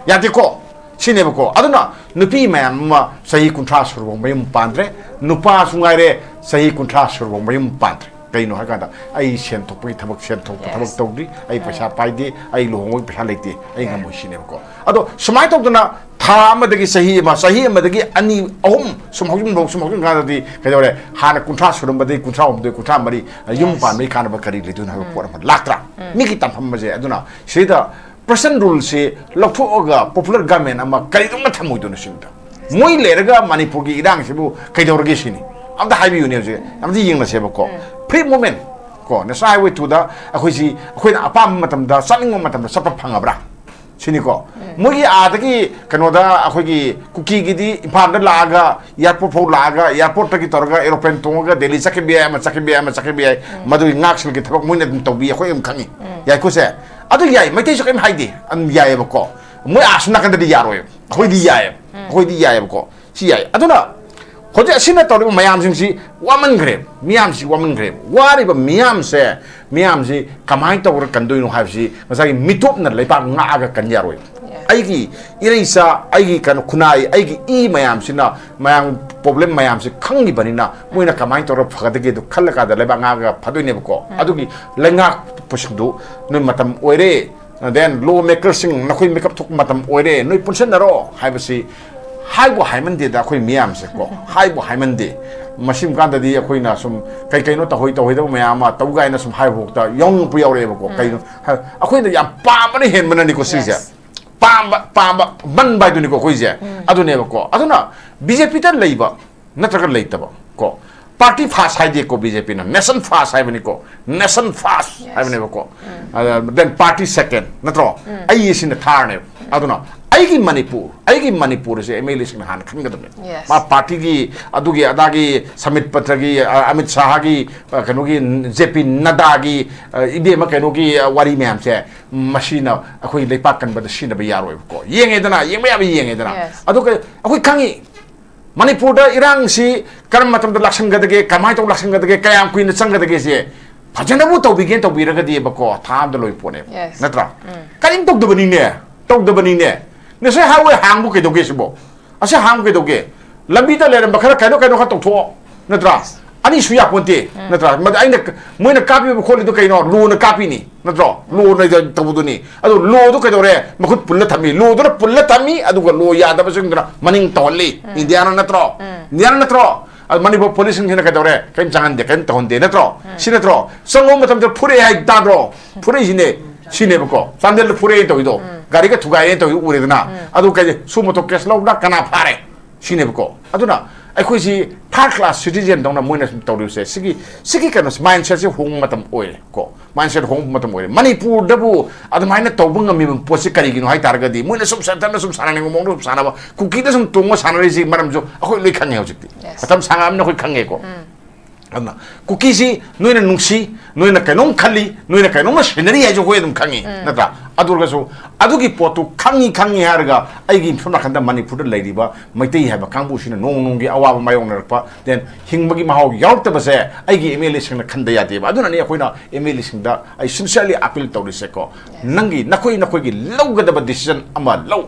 ꯌꯥꯗꯦꯀꯣ꯫ ꯁꯤꯅꯦꯕꯀꯣ꯫ ꯑꯗꯨꯅ ꯅꯨꯄꯤ ꯃꯌꯥꯝ ꯑꯃ ꯆꯍꯤ ꯀꯨꯟꯊ꯭ꯔꯥ ꯁꯨꯔꯐꯥꯎ ꯃꯌꯨꯝ ꯄꯥꯟꯗ꯭ꯔꯦ, ꯅꯨꯄꯥꯁꯨ ꯉꯥꯏꯔꯦ ꯆꯍꯤ ꯀꯨꯟꯊ꯭ꯔꯥ ꯁꯨꯔꯐꯥꯎ ꯃꯌꯨꯝ ꯄꯥꯟꯗ꯭ꯔꯦ꯫ ꯀꯩꯅꯣ ꯍꯥꯏ ꯀꯥꯟꯗ, "ꯑꯩ ꯁꯦꯟ ꯊꯣꯛꯄꯒꯤ ꯊꯕꯛ, ꯁꯦꯟ ꯊꯣꯛꯄ ꯊꯕꯛ ꯇꯧꯗ꯭ꯔꯤ, ꯑꯩ ꯄꯩꯁꯥ ꯄꯥꯏꯗꯦ, ꯑꯩ ꯂꯨꯍꯣꯡꯕꯒꯤ ꯄꯩꯁꯥ ꯂꯩꯇꯦ, ꯑꯩ ꯉꯝꯃꯣꯏ" ꯁꯤꯅꯦꯕꯀꯣ꯫ ꯑꯗꯣ ꯁꯨꯃꯥꯏꯅ ꯇꯧꯗꯅ ꯊꯥ ꯑꯃꯗꯒꯤ ꯆꯍꯤ ꯑꯃ, ꯆꯍꯤ ꯑꯃꯗꯒꯤ ꯑꯅꯤ, ꯑꯍꯨꯝ ꯁꯨꯝ ꯍꯧꯖꯤꯟꯐꯧ, ꯁꯨꯝ ꯍꯧꯖꯤꯟ ꯀꯥꯟꯗꯗꯤ ꯀꯩꯗꯧꯔꯦ? ꯍꯥꯟꯅ ꯀꯨꯟꯊ꯭ꯔꯥ ꯁꯨꯔꯝꯕꯗꯒꯤ ꯀꯨꯟꯊ꯭ꯔꯥ ꯍꯨꯝꯗꯣꯏ, ꯀꯨꯟꯊ꯭ꯔꯥ ꯃꯔꯤ, ꯌꯨꯝ ꯄꯥꯟꯕꯒꯤ ꯀꯥꯟꯅꯕ ꯀꯔꯤ ꯂꯩꯗꯣꯏꯅꯣ ꯍꯥꯏꯕ ꯄꯣꯠ ꯑꯃ ꯂꯥꯛꯇ꯭ꯔꯥ? ꯃꯤꯒꯤ ꯇꯥꯟꯐꯝ ꯑꯃꯁꯦ꯫ ꯑꯗꯨꯅ ꯁꯤꯗ Person Rule ꯁꯤ ꯂꯧꯊꯣꯛꯑꯒ popular government ꯑꯃ ꯀꯔꯤꯗꯧꯅ ꯊꯝꯃꯣꯏꯗꯣꯏꯅꯣ ꯁꯤꯅꯤꯗ꯫ ꯃꯣꯏ ꯂꯩꯔꯒ ꯃꯅꯤꯄꯨꯔꯒꯤ ꯏꯔꯥꯡꯁꯤꯕꯨ ꯀꯩꯗꯧꯔꯒꯦ ꯁꯤꯅꯤ꯫ ꯑꯝꯇ ꯍꯥꯏꯕꯤꯌꯨꯅꯦ ꯍꯧꯖꯤꯛ꯫ ꯑꯝꯇ ꯌꯦꯡꯅꯁꯦꯕꯀꯣ꯫ Free movement ꯀꯣ, National Highway two ꯗ ꯑꯩꯈꯣꯏꯁꯤ, ꯑꯩꯈꯣꯏꯅ ꯑꯄꯥꯝꯕ ꯃꯇꯝꯗ, ꯆꯠꯅꯤꯡꯕ ꯃꯇꯝꯗ ꯆꯠꯄ ꯐꯪꯉꯕ꯭ꯔꯥ? ꯁꯤꯅꯤꯀꯣ꯫ ꯃꯣꯏꯒꯤ ꯑꯥꯗꯒꯤ ꯀꯩꯅꯣꯗ, ꯑꯩꯈꯣꯏꯒꯤ ꯀꯨꯀꯤꯒꯤꯗꯤ ꯏꯝꯐꯥꯜꯗ ꯂꯥꯛꯑꯒ, airport ꯐꯥꯎ ꯂꯥꯛꯑꯒ, airport ꯇꯒꯤ ꯇꯧꯔꯒ aeroplane ꯇꯣꯡꯉꯒ ꯗꯦꯜꯂꯤ ꯆꯠꯈꯤꯕ ꯌꯥꯏ, ꯑꯃ ꯆꯠꯈꯤꯕ ꯌꯥꯏ, ꯑꯃ ꯆꯠꯈꯤꯕ ꯌꯥꯏ꯫ ꯃꯗꯨꯒꯤ ꯉꯥꯛꯁꯦꯜꯒꯤ ꯊꯕꯛ ꯃꯣꯏꯅ ꯑꯗꯨꯝ ꯇꯧꯕꯤ, ꯑꯩꯈꯣꯏ ꯑꯗꯨꯝ ꯈꯪꯉꯤ꯫ ꯌꯥꯏꯀꯣ ꯁꯦ? ꯑꯗꯨ ꯌꯥꯏ, ꯃꯩꯇꯩꯁꯨ ꯀꯔꯤꯝ ꯍꯥꯏꯗꯦ, ꯑꯗꯨꯝ ꯌꯥꯏꯑꯕꯀꯣ꯫ ꯃꯣꯏ ꯑꯥꯁꯨ ꯅꯥꯀꯟꯗꯗꯤ ꯌꯥꯔꯣꯏꯕ, ꯑꯩꯈꯣꯏꯗꯤ ꯌꯥꯏꯑꯕ, ꯑꯩꯈꯣꯏꯗꯤ ꯌꯥꯏꯑꯕꯀꯣ꯫ ꯁꯤ ꯌꯥꯏ꯫ ꯑꯗꯨꯅ ꯍꯧꯖꯤꯛ ꯑꯁꯤꯅ ꯇꯧꯔꯤꯕ ꯃꯌꯥꯝꯁꯤꯡꯁꯤ ꯋꯥꯃꯟꯈ꯭ꯔꯦ, ꯃꯤꯌꯥꯝꯁꯤ ꯋꯥꯃꯟꯈ꯭ꯔꯦ꯫ ꯋꯥꯔꯤꯕ ꯃꯤꯌꯥꯝꯁꯦ, ꯃꯤꯌꯥꯝꯁꯤ ꯀꯃꯥꯏꯅ ꯇꯧꯔ ꯀꯟꯗꯣꯏꯅꯣ ꯍꯥꯏꯕꯁꯤ ꯉꯁꯥꯏꯒꯤ ꯃꯤꯇꯣꯞꯅ ꯂꯩꯕꯥꯛ ꯉꯥꯛꯑꯒ ꯀꯟ ꯌꯥꯔꯣꯏ꯫ ꯑꯩꯒꯤ ꯏꯔꯩꯆꯥ, ꯑꯩꯒꯤ ꯀꯩꯅꯣ ꯈꯨꯟꯅꯥꯏ, ꯑꯩꯒꯤ ꯏ ꯃꯌꯥꯝꯁꯤꯅ, ꯃꯌꯥꯝ problem ꯃꯌꯥꯝꯁꯤ ꯈꯪꯉꯤꯕꯅꯤꯅ ꯃꯣꯏꯅ ꯀꯃꯥꯏꯅ ꯇꯧꯔ ꯐꯒꯗꯒꯦꯗꯣ ꯈꯜꯂꯀꯥꯟꯗ ꯂꯩꯕꯥꯛ ꯉꯥꯛꯑꯒ ꯐꯗꯣꯏꯅꯦꯕꯀꯣ꯫ ꯑꯗꯨꯒꯤ ꯂꯩꯉꯥꯛꯄꯁꯤꯡꯗꯨ ꯅꯣꯏ ꯃꯇꯝ ꯑꯣꯏꯔꯦ, then law makerꯁꯤꯡ ꯅꯈꯣꯏ ꯃꯤꯀꯞ ꯊꯣꯛꯄ ꯃꯇꯝ ꯑꯣꯏꯔꯦ, ꯅꯣꯏ ꯄꯨꯟꯁꯤꯟꯅꯔꯣ ꯍꯥꯏꯕꯁꯤ ꯍꯥꯏꯕꯨ ꯍꯥꯏꯃꯟꯗꯦꯗ ꯑꯩꯈꯣꯏ ꯃꯤꯌꯥꯝꯁꯦ ꯀꯣ, ꯍꯥꯏꯕꯨ ꯍꯥꯏꯃꯟꯗꯦ꯫ ꯃꯁꯤꯒꯨꯝ ꯀꯥꯟꯗꯗꯤ ꯑꯩꯈꯣꯏꯅ ꯁꯨꯝ ꯀꯩ ꯀꯩꯅꯣ ꯇꯧꯍꯣꯏ ꯇꯧꯍꯣꯏꯗꯕ ꯃꯌꯥꯝ ꯑꯃ ꯇꯧ ꯀꯥꯏꯅ ꯁꯨꯝ ꯍꯥꯏꯕ ꯐꯥꯎꯗ ꯌꯥꯎꯅꯤꯡꯉꯛꯄ ꯌꯥꯎꯔꯛꯑꯦꯕꯀꯣ꯫ ꯀꯩꯅꯣ ꯍꯥꯏ-, ꯑꯩꯈꯣꯏꯅ ꯌꯥꯝ ꯄꯥꯝꯕꯅ ꯍꯦꯟꯕꯅꯅꯤꯀꯣ ꯁꯤꯁꯦ꯫ Yes. ꯄꯥꯝꯕ, ꯄꯥꯝꯕ ꯃꯟꯕ ꯍꯥꯏꯗꯨꯅꯤꯀꯣ ꯑꯩꯈꯣꯏꯁꯦ꯫ ꯑꯗꯨꯅꯦꯕꯀꯣ꯫ ꯑꯗꯨꯅ BJPꯗ ꯂꯩꯕ ꯅꯠꯇ꯭ꯔꯒ ꯂꯩꯇꯕ ꯀꯣ꯫ Party first ꯍꯥꯏꯗꯦꯀꯣ BJPꯅ, nation first ꯍꯥꯏꯕꯅꯤꯀꯣ, nation first ꯍꯥꯏꯕꯅꯦꯕꯀꯣ꯫ ꯑꯗ then party second ꯅꯠꯇ꯭ꯔꯣ? ꯑꯩ ꯁꯤꯅ thirdꯅꯦꯕ꯫ ꯑꯗꯨꯅ ꯑꯩꯒꯤ ꯃꯅꯤꯄꯨꯔ, ꯑꯩꯒꯤ ꯃꯅꯤꯄꯨꯔꯁꯦ MLAꯁꯤꯡꯅ ꯍꯥꯟꯅ ꯈꯟꯒꯗꯕꯅꯦ꯫ Yes. ꯃꯥ partyꯒꯤ ꯑꯗꯨꯒꯤ ꯑꯗꯥꯒꯤ ꯁꯃꯤꯠ ꯄꯇ꯭ꯔꯒꯤ, ꯑ, ꯑꯃꯤꯠ ꯁꯥꯍꯒꯤ, ꯑ, ꯀꯩꯅꯣꯒꯤ, JP ꯅꯗꯥꯒꯤ, ꯑ, ꯏꯕꯦꯝꯃ ꯀꯩꯅꯣꯒꯤ, ꯑ, ꯋꯥꯔꯤ ꯃꯌꯥꯝꯁꯦ ꯃꯁꯤꯅ ꯑꯩꯈꯣꯏ ꯂꯩꯄꯥꯛ ꯀꯟꯕꯗ ꯁꯤꯖꯤꯟꯅꯕ ꯌꯥꯔꯣꯏꯕꯀꯣ꯫ ꯌꯦꯡꯉꯦꯗꯅ, ꯌꯦꯡꯕ ꯌꯥꯕ ꯌꯦꯡꯉꯦꯗꯅ꯫ Yes. ꯑꯗꯨꯒ ꯑꯩꯈꯣꯏ ꯈꯪꯉꯤ ꯃꯅꯤꯄꯨꯔꯗ ꯏꯔꯥꯡꯁꯤ ꯀꯔꯝꯕ ꯃꯇꯝꯗ ꯂꯥꯛꯁꯟꯒꯗꯒꯦ, ꯀꯃꯥꯏꯅ ꯇꯧ ꯂꯥꯛꯁꯟꯒꯗꯒꯦ, ꯀꯌꯥꯝ ꯀꯨꯏꯅ ꯆꯪꯒꯗꯒꯦꯁꯦ ꯐꯖꯅꯕꯨ ꯇꯧꯕꯤꯒꯦꯅ ꯇꯧꯕꯤꯔꯒꯗꯤꯕꯀꯣ, ꯊꯥ ꯑꯃꯗ ꯂꯣꯏ ꯄꯣꯠꯅꯦꯕ꯫ Yes. ꯅꯠꯇ꯭ꯔꯥ? ꯀꯔꯤꯝ ꯇꯧꯗꯕꯅꯤꯅꯦ, ꯇꯧꯗꯕꯅꯤꯅꯦ꯫ National highway ꯍꯥꯡꯕꯨ ꯀꯩꯗꯧꯒꯦ ꯁꯤꯕꯣ? ꯑꯁꯤ ꯍꯥꯡꯕꯨ ꯀꯩꯗꯧꯒꯦ? ꯂꯝꯕꯤꯗ ꯂꯩꯔꯝꯕ ꯈꯔ ꯀꯩꯅꯣ ꯀꯩꯅꯣ ꯈꯔ ꯇꯧꯊꯣꯛꯑꯣ, ꯅꯠꯇ꯭ꯔꯥ? ꯑꯅꯤ ꯁꯨ ꯌꯥꯄꯣꯟꯇꯦ, ꯅꯠꯇ꯭ꯔꯥ? ꯃꯗ ꯑꯩꯅ ꯀ-, ꯃꯣꯏꯅ ꯀꯥꯞꯄꯤꯕ ꯈꯣꯠꯂꯤꯗꯣ ꯀꯩꯅꯣ? ꯂꯣꯅ ꯀꯥꯞꯄꯤꯅꯤ, ꯅꯠꯇ꯭ꯔꯣ? ꯂꯣꯅ ꯇꯧꯕꯗꯨꯅꯤ꯫ ꯑꯗꯣ ꯂꯣꯗꯣ ꯀꯩꯗꯧꯔꯦ? ꯃꯈꯨꯠ ꯄꯨꯜꯂ ꯊꯝꯃꯤ꯫ ꯂꯣꯗꯨꯅ ꯄꯨꯜꯂ ꯊꯝꯃꯤ, ꯑꯗꯨꯒ ꯂꯣ ꯌꯥꯗꯕꯁꯤꯡꯗꯨꯅ ꯃꯅꯤꯡ ꯇꯧꯍꯜꯂꯤ꯫ ꯏꯟꯗꯤꯌꯥꯅ ꯅꯠꯇ꯭ꯔꯣ? ꯏꯟꯗꯤꯌꯥꯅ ꯅꯠꯇ꯭ꯔꯣ? ꯑꯗꯨ ꯃꯅꯤꯄꯨꯔ ꯄꯨꯂꯤꯁꯁꯤꯡꯁꯤꯅ ꯀꯩꯗꯧꯔꯦ? ꯀꯔꯤꯝ ꯆꯪꯍꯟꯗꯦ, ꯀꯔꯤꯝ ꯇꯧꯍꯟꯗꯦ, ꯅꯠꯇ꯭ꯔꯣ? ꯁꯤ ꯅꯠꯇ꯭ꯔꯣ? ꯆꯪꯉꯨꯕ ꯃꯇꯝꯗ ꯐꯨꯔꯛꯑꯦ ꯍꯥꯏ ꯇꯥꯗ꯭ꯔꯣ? ꯐꯨꯔꯛꯏꯁꯤꯅꯦ, ꯁꯤꯅꯦꯕꯀꯣ꯫ ꯆꯥꯟꯗꯦꯜꯗ ꯐꯨꯔꯛꯑꯦꯅ ꯇꯧꯔꯤꯗꯣ, ꯒꯥꯔꯤꯒ ꯊꯨꯒꯥꯏꯔꯦꯅ ꯇꯧꯔꯤꯗꯣ ꯎꯔꯦꯗꯅ꯫ ꯑꯗꯨ ꯀꯩ suo moto case ꯂꯧꯕꯗ ꯀꯅꯥ ꯐꯥꯔꯦ? ꯁꯤꯅꯦꯕꯀꯣ꯫ ꯑꯗꯨꯅ ꯑꯩꯈꯣꯏꯁꯤ third class citizen ꯗꯧꯅ ꯃꯣꯏꯅ ꯁꯨꯝ ꯇꯧꯔꯤꯕꯁꯦ, ꯁꯤꯒꯤ, ꯁꯤꯒꯤ ꯀꯩꯅꯣꯁꯦ, mindset ꯁꯦ ꯍꯣꯡꯕ ꯃꯇꯝ ꯑꯣꯏꯔꯦ ꯀꯣ꯫ Mindset ꯍꯣꯡꯕ ꯃꯇꯝ ꯑꯣꯏꯔꯦ꯫ ꯃꯅꯤꯄꯨꯔꯗꯕꯨ ꯑꯗꯨꯃꯥꯏꯅ ꯇꯧꯕ ꯉꯝꯃꯤꯕ ꯄꯣꯠꯁꯦ ꯀꯔꯤꯒꯤꯅꯣ ꯍꯥꯏ ꯇꯥꯔꯒꯗꯤ, ꯃꯣꯏꯅ ꯁꯨꯝ ꯁꯦꯟꯇꯔꯅ ꯁꯨꯝ ꯁꯥꯟꯅꯅꯤꯡꯕ ꯃꯑꯣꯡꯗ ꯁꯨꯝ ꯁꯥꯟꯅꯕ, ꯀꯨꯀꯤꯗ ꯁꯨꯝ ꯇꯣꯡꯉ ꯁꯥꯟꯅꯔꯤꯁꯤ ꯃꯔꯝꯁꯨ ꯑꯩꯈꯣꯏ ꯂꯣꯏ ꯈꯪꯉꯦ ꯍꯧꯖꯤꯛꯇꯤ꯫ Yes. ꯃꯇꯝ ꯁꯥꯡꯉꯛꯑꯕꯅꯤꯅ ꯑꯩꯈꯣꯏ ꯈꯪꯉꯦꯀꯣ꯫ ꯑꯗꯨꯅ ꯀꯨꯀꯤꯁꯤ ꯅꯣꯏꯅ ꯅꯨꯡꯁꯤ, ꯅꯣꯏꯅ ꯀꯩꯅꯣꯝ ꯈꯜꯂꯤ, ꯅꯣꯏꯅ ꯀꯩꯅꯣꯝꯃ ꯁꯤꯟꯅꯔꯤ ꯍꯥꯏꯁꯨ ꯑꯩꯈꯣꯏ ꯑꯗꯨꯝ ꯈꯪꯉꯤ, ꯅꯠꯇ꯭ꯔꯥ? ꯑꯗꯨ ꯑꯣꯏꯔꯒꯁꯨ ꯑꯗꯨꯒꯤ ꯄꯣꯠꯇꯨ ꯈꯪꯉꯤ ꯈꯪꯉꯤ ꯍꯥꯏꯔꯒ ꯑꯩꯒꯤ ꯁꯣꯝ ꯅꯥꯀꯟꯗ ꯃꯅꯤꯄꯨꯔꯗ ꯂꯩꯔꯤꯕ ꯃꯩꯇꯩ ꯍꯥꯏꯕ ꯀꯥꯡꯕꯨꯁꯤꯅ ꯅꯣꯡ ꯅꯣꯡꯒꯤ ꯑꯋꯥꯕ ꯃꯥꯌꯣꯛꯅꯔꯛꯄ, then ꯍꯤꯡꯕꯒꯤ ꯃꯍꯥꯎ ꯌꯥꯎꯔꯛꯇꯕꯁꯦ ꯑꯩꯒꯤ ꯑꯦꯝ ꯑꯦꯜ ꯑꯦꯁꯤꯡꯅ ꯈꯟꯗ ꯌꯥꯗꯦꯕ꯫ ꯑꯗꯨꯅꯅꯤ ꯑꯩꯈꯣꯏꯅ ꯑꯦꯝ ꯑꯦꯜ ꯑꯦꯁꯤꯡꯗ ꯑꯩ sincerely appeal ꯇꯧꯔꯤꯁꯦꯀꯣ, ꯅꯪꯒꯤ ꯅꯈꯣꯏ ꯅꯈꯣꯏꯒꯤ ꯂꯧꯒꯗꯕ decision ꯑꯃ ꯂꯧ꯫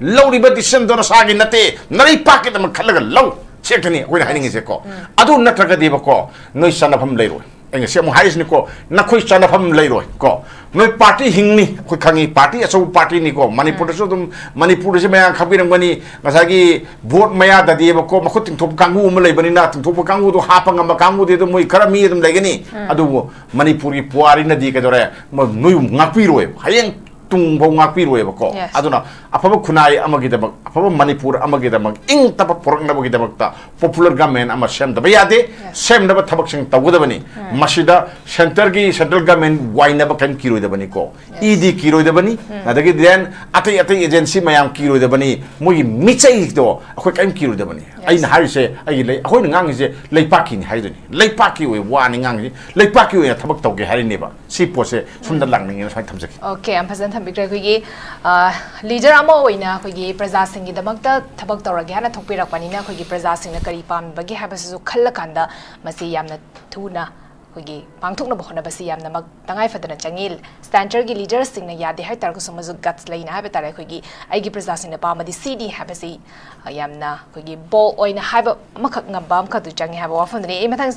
ꯂꯧꯔꯤꯕ decisionꯗꯣ ꯅꯁꯥꯒꯤ ꯅꯠꯇꯦ, ꯅꯔꯩꯄꯥꯛꯀꯤꯗꯃꯛ ꯈꯜꯂꯒ ꯂꯧ꯫ ꯁꯤ ꯈꯛꯇꯅꯤ ꯑꯩꯈꯣꯏꯅ ꯍꯥꯏꯅꯤꯡꯉꯤꯁꯦꯀꯣ꯫ ꯑꯗꯨ ꯅꯠꯇ꯭ꯔꯒꯗꯤꯕꯀꯣ, ꯅꯣꯏ ꯆꯥꯟꯅꯐꯝ ꯂꯩꯔꯣꯏ꯫ ꯑꯩ ꯉꯁꯤ ꯑꯃꯨꯛ ꯍꯥꯏꯔꯤꯁꯤꯅꯤꯀꯣ, ꯅꯈꯣꯏ ꯆꯥꯟꯅꯐꯝ ꯂꯩꯔꯣꯏ ꯀꯣ꯫ ꯅꯣꯏ ꯄꯥꯔꯇꯤ ꯍꯤꯡꯅꯤ, ꯑꯩꯈꯣꯏ ꯈꯪꯉꯤ, ꯄꯥꯔꯇꯤ ꯑꯆꯧꯕ ꯄꯥꯔꯇꯤꯅꯤꯀꯣ꯫ ꯃꯅꯤꯄꯨꯔꯗꯁꯨ ꯑꯗꯨꯝ, ꯃꯅꯤꯄꯨꯔꯗꯁꯨ ꯃꯌꯥꯝ ꯈꯪꯕꯤꯔꯝꯒꯅꯤ, ꯉꯁꯥꯏꯒꯤ ꯚꯣꯠ ꯃꯌꯥꯗꯗꯤꯕꯀꯣ, ꯃꯈꯨꯠ ꯇꯤꯡꯊꯣꯛꯄ ꯀꯥꯡꯕꯨ ꯑꯃ ꯂꯩꯕꯅꯤꯅ, ꯇꯤꯡꯊꯣꯛꯄ ꯀꯥꯡꯕꯨꯗꯣ ꯍꯥꯞꯄ ꯉꯝꯕ ꯀꯥꯡꯕꯨꯗꯤ ꯑꯗꯨꯝ ꯃꯣꯏ ꯈꯔ ꯃꯤ ꯑꯗꯨꯝ ꯂꯩꯒꯅꯤ꯫ ꯑꯗꯨꯕꯨ ꯃꯅꯤꯄꯨꯔꯒꯤ ꯄꯨꯋꯥꯔꯤꯅꯗꯤ ꯀꯩꯗꯧꯔꯦ, ꯃ-, ꯅꯣꯏꯕꯨ ꯉꯥꯛꯄꯤꯔꯣꯏꯕ꯫ ꯍꯌꯦꯡ ꯇꯨꯡꯐꯥꯎ ꯉꯥꯛꯄꯤꯔꯣꯏꯕꯀꯣ꯫ Yes. ꯑꯗꯨꯅ ꯑꯐꯕ ꯈꯨꯟꯅꯥꯏ ꯑꯃꯒꯤꯗꯃꯛ, ꯑꯐꯕ ꯃꯅꯤꯄꯨꯔ ꯑꯃꯒꯤꯗꯃꯛ, ꯏꯪ ꯇꯞꯄ ꯄꯨꯔꯛꯅꯕꯒꯤꯗꯃꯛꯇ popular government ꯑꯃ ꯁꯦꯝꯗꯕ ꯌꯥꯗꯦ꯫ Yes. ꯁꯦꯝꯅꯕ ꯊꯕꯛꯁꯤꯡ ꯇꯧꯒꯗꯕꯅꯤ꯫ ꯃꯁꯤꯗ centreꯒꯤ, central government ꯋꯥꯏꯅꯕ ꯀꯔꯤꯝ ꯀꯤꯔꯣꯏꯗꯕꯅꯤꯀꯣ꯫ Yes. ꯏꯗꯤ ꯀꯤꯔꯣꯏꯗꯕꯅꯤ, ꯑꯗꯒꯤ then ꯑꯇꯩ ꯑꯇꯩ agency ꯃꯌꯥꯝ ꯀꯤꯔꯣꯏꯗꯕꯅꯤ, ꯃꯣꯏꯒꯤ ꯃꯤꯆꯩꯗꯣ ꯑꯩꯈꯣꯏ ꯀꯔꯤꯝ ꯀꯤꯔꯣꯏꯗꯕꯅꯤ꯫ Yes. ꯑꯩꯅ ꯍꯥꯏꯔꯤꯁꯦ, ꯑꯩꯒꯤ ꯂꯩ-, ꯑꯩꯈꯣꯏꯅ ꯉꯥꯡꯉꯤꯁꯦ ꯂꯩꯄꯥꯛꯀꯤꯅꯤ ꯍꯥꯏꯗꯣꯏꯅꯤ, ꯂꯩꯄꯥꯛꯀꯤ ꯑꯣꯏꯕ ꯋꯥꯅꯤ ꯉꯥꯡꯉꯤꯁꯦ, ꯂꯩꯄꯥꯛꯀꯤ ꯑꯣꯏꯅ ꯊꯕꯛ ꯇꯧꯒꯦ ꯍꯥꯏꯔꯤꯅꯦꯕ꯫ ꯁꯤ ꯄꯣꯠꯁꯦ ꯁꯣꯝꯗ ꯂꯥꯛꯅꯤꯡꯉꯦꯅ ꯁꯨꯃꯥꯏꯅ ꯊꯝꯖꯒꯦ꯫ Okay, ꯌꯥꯝ ꯐꯖꯅ ꯊꯝꯕꯤꯈ꯭ꯔꯦ꯫ ꯑꯩꯈꯣꯏꯒꯤ, ꯑ, leader ꯑꯃ ꯑꯣꯏꯅ ꯑꯩꯈꯣꯏꯒꯤ ꯄ꯭ꯔꯖꯥꯁꯤꯡꯒꯤꯗꯃꯛꯇ ꯊꯕꯛ ꯇꯧꯔꯒꯦ ꯍꯥꯏꯅ ꯊꯣꯛꯄꯤꯔꯛꯄꯅꯤꯅ, ꯑꯩꯈꯣꯏꯒꯤ ꯄ꯭ꯔꯖꯥꯁꯤꯡꯅ ꯀꯔꯤ ꯄꯥꯝꯕꯒꯦ ꯍꯥꯏꯕꯁꯤꯁꯨ ꯈꯜꯂꯀꯥꯟꯗ ꯃꯁꯤ ꯌꯥꯝꯅ ꯊꯨꯅ ꯑꯩꯈꯣꯏꯒꯤ ꯄꯥꯡꯊꯣꯛꯅꯕ ꯍꯣꯠꯅꯕꯁꯤ ꯌꯥꯝꯅꯃꯛ ꯇꯉꯥꯏ ꯐꯗꯅ ꯆꯪꯉꯤ꯫ Centreꯒꯤ leaderꯁꯤꯡꯅ ꯌꯥꯗꯦ ꯍꯥꯏ ꯇꯥꯔꯒꯁꯨ ꯃꯁꯨ guts ꯂꯩꯅ ꯍꯥꯏꯕ ꯇꯥꯔꯦ, ꯑꯩꯈꯣꯏꯒꯤ ꯑꯩꯒꯤ ꯄ꯭ꯔꯖꯥꯁꯤꯡꯅ ꯄꯥꯝꯕꯗꯤ ꯁꯤꯅꯤ ꯍꯥꯏꯕꯁꯤ, ꯑ, ꯌꯥꯝꯅ ꯑꯩꯈꯣꯏꯒꯤ bold ꯑꯣꯏꯅ ꯍꯥꯏꯕ ꯑꯃꯈꯛ ꯉꯝꯕ ꯑꯃꯈꯛꯇꯨ ꯆꯪꯉꯤ ꯍꯥꯏꯕ ꯋꯥꯐꯝꯗꯨꯅꯤ꯫ ꯑꯩ ꯃꯊꯪ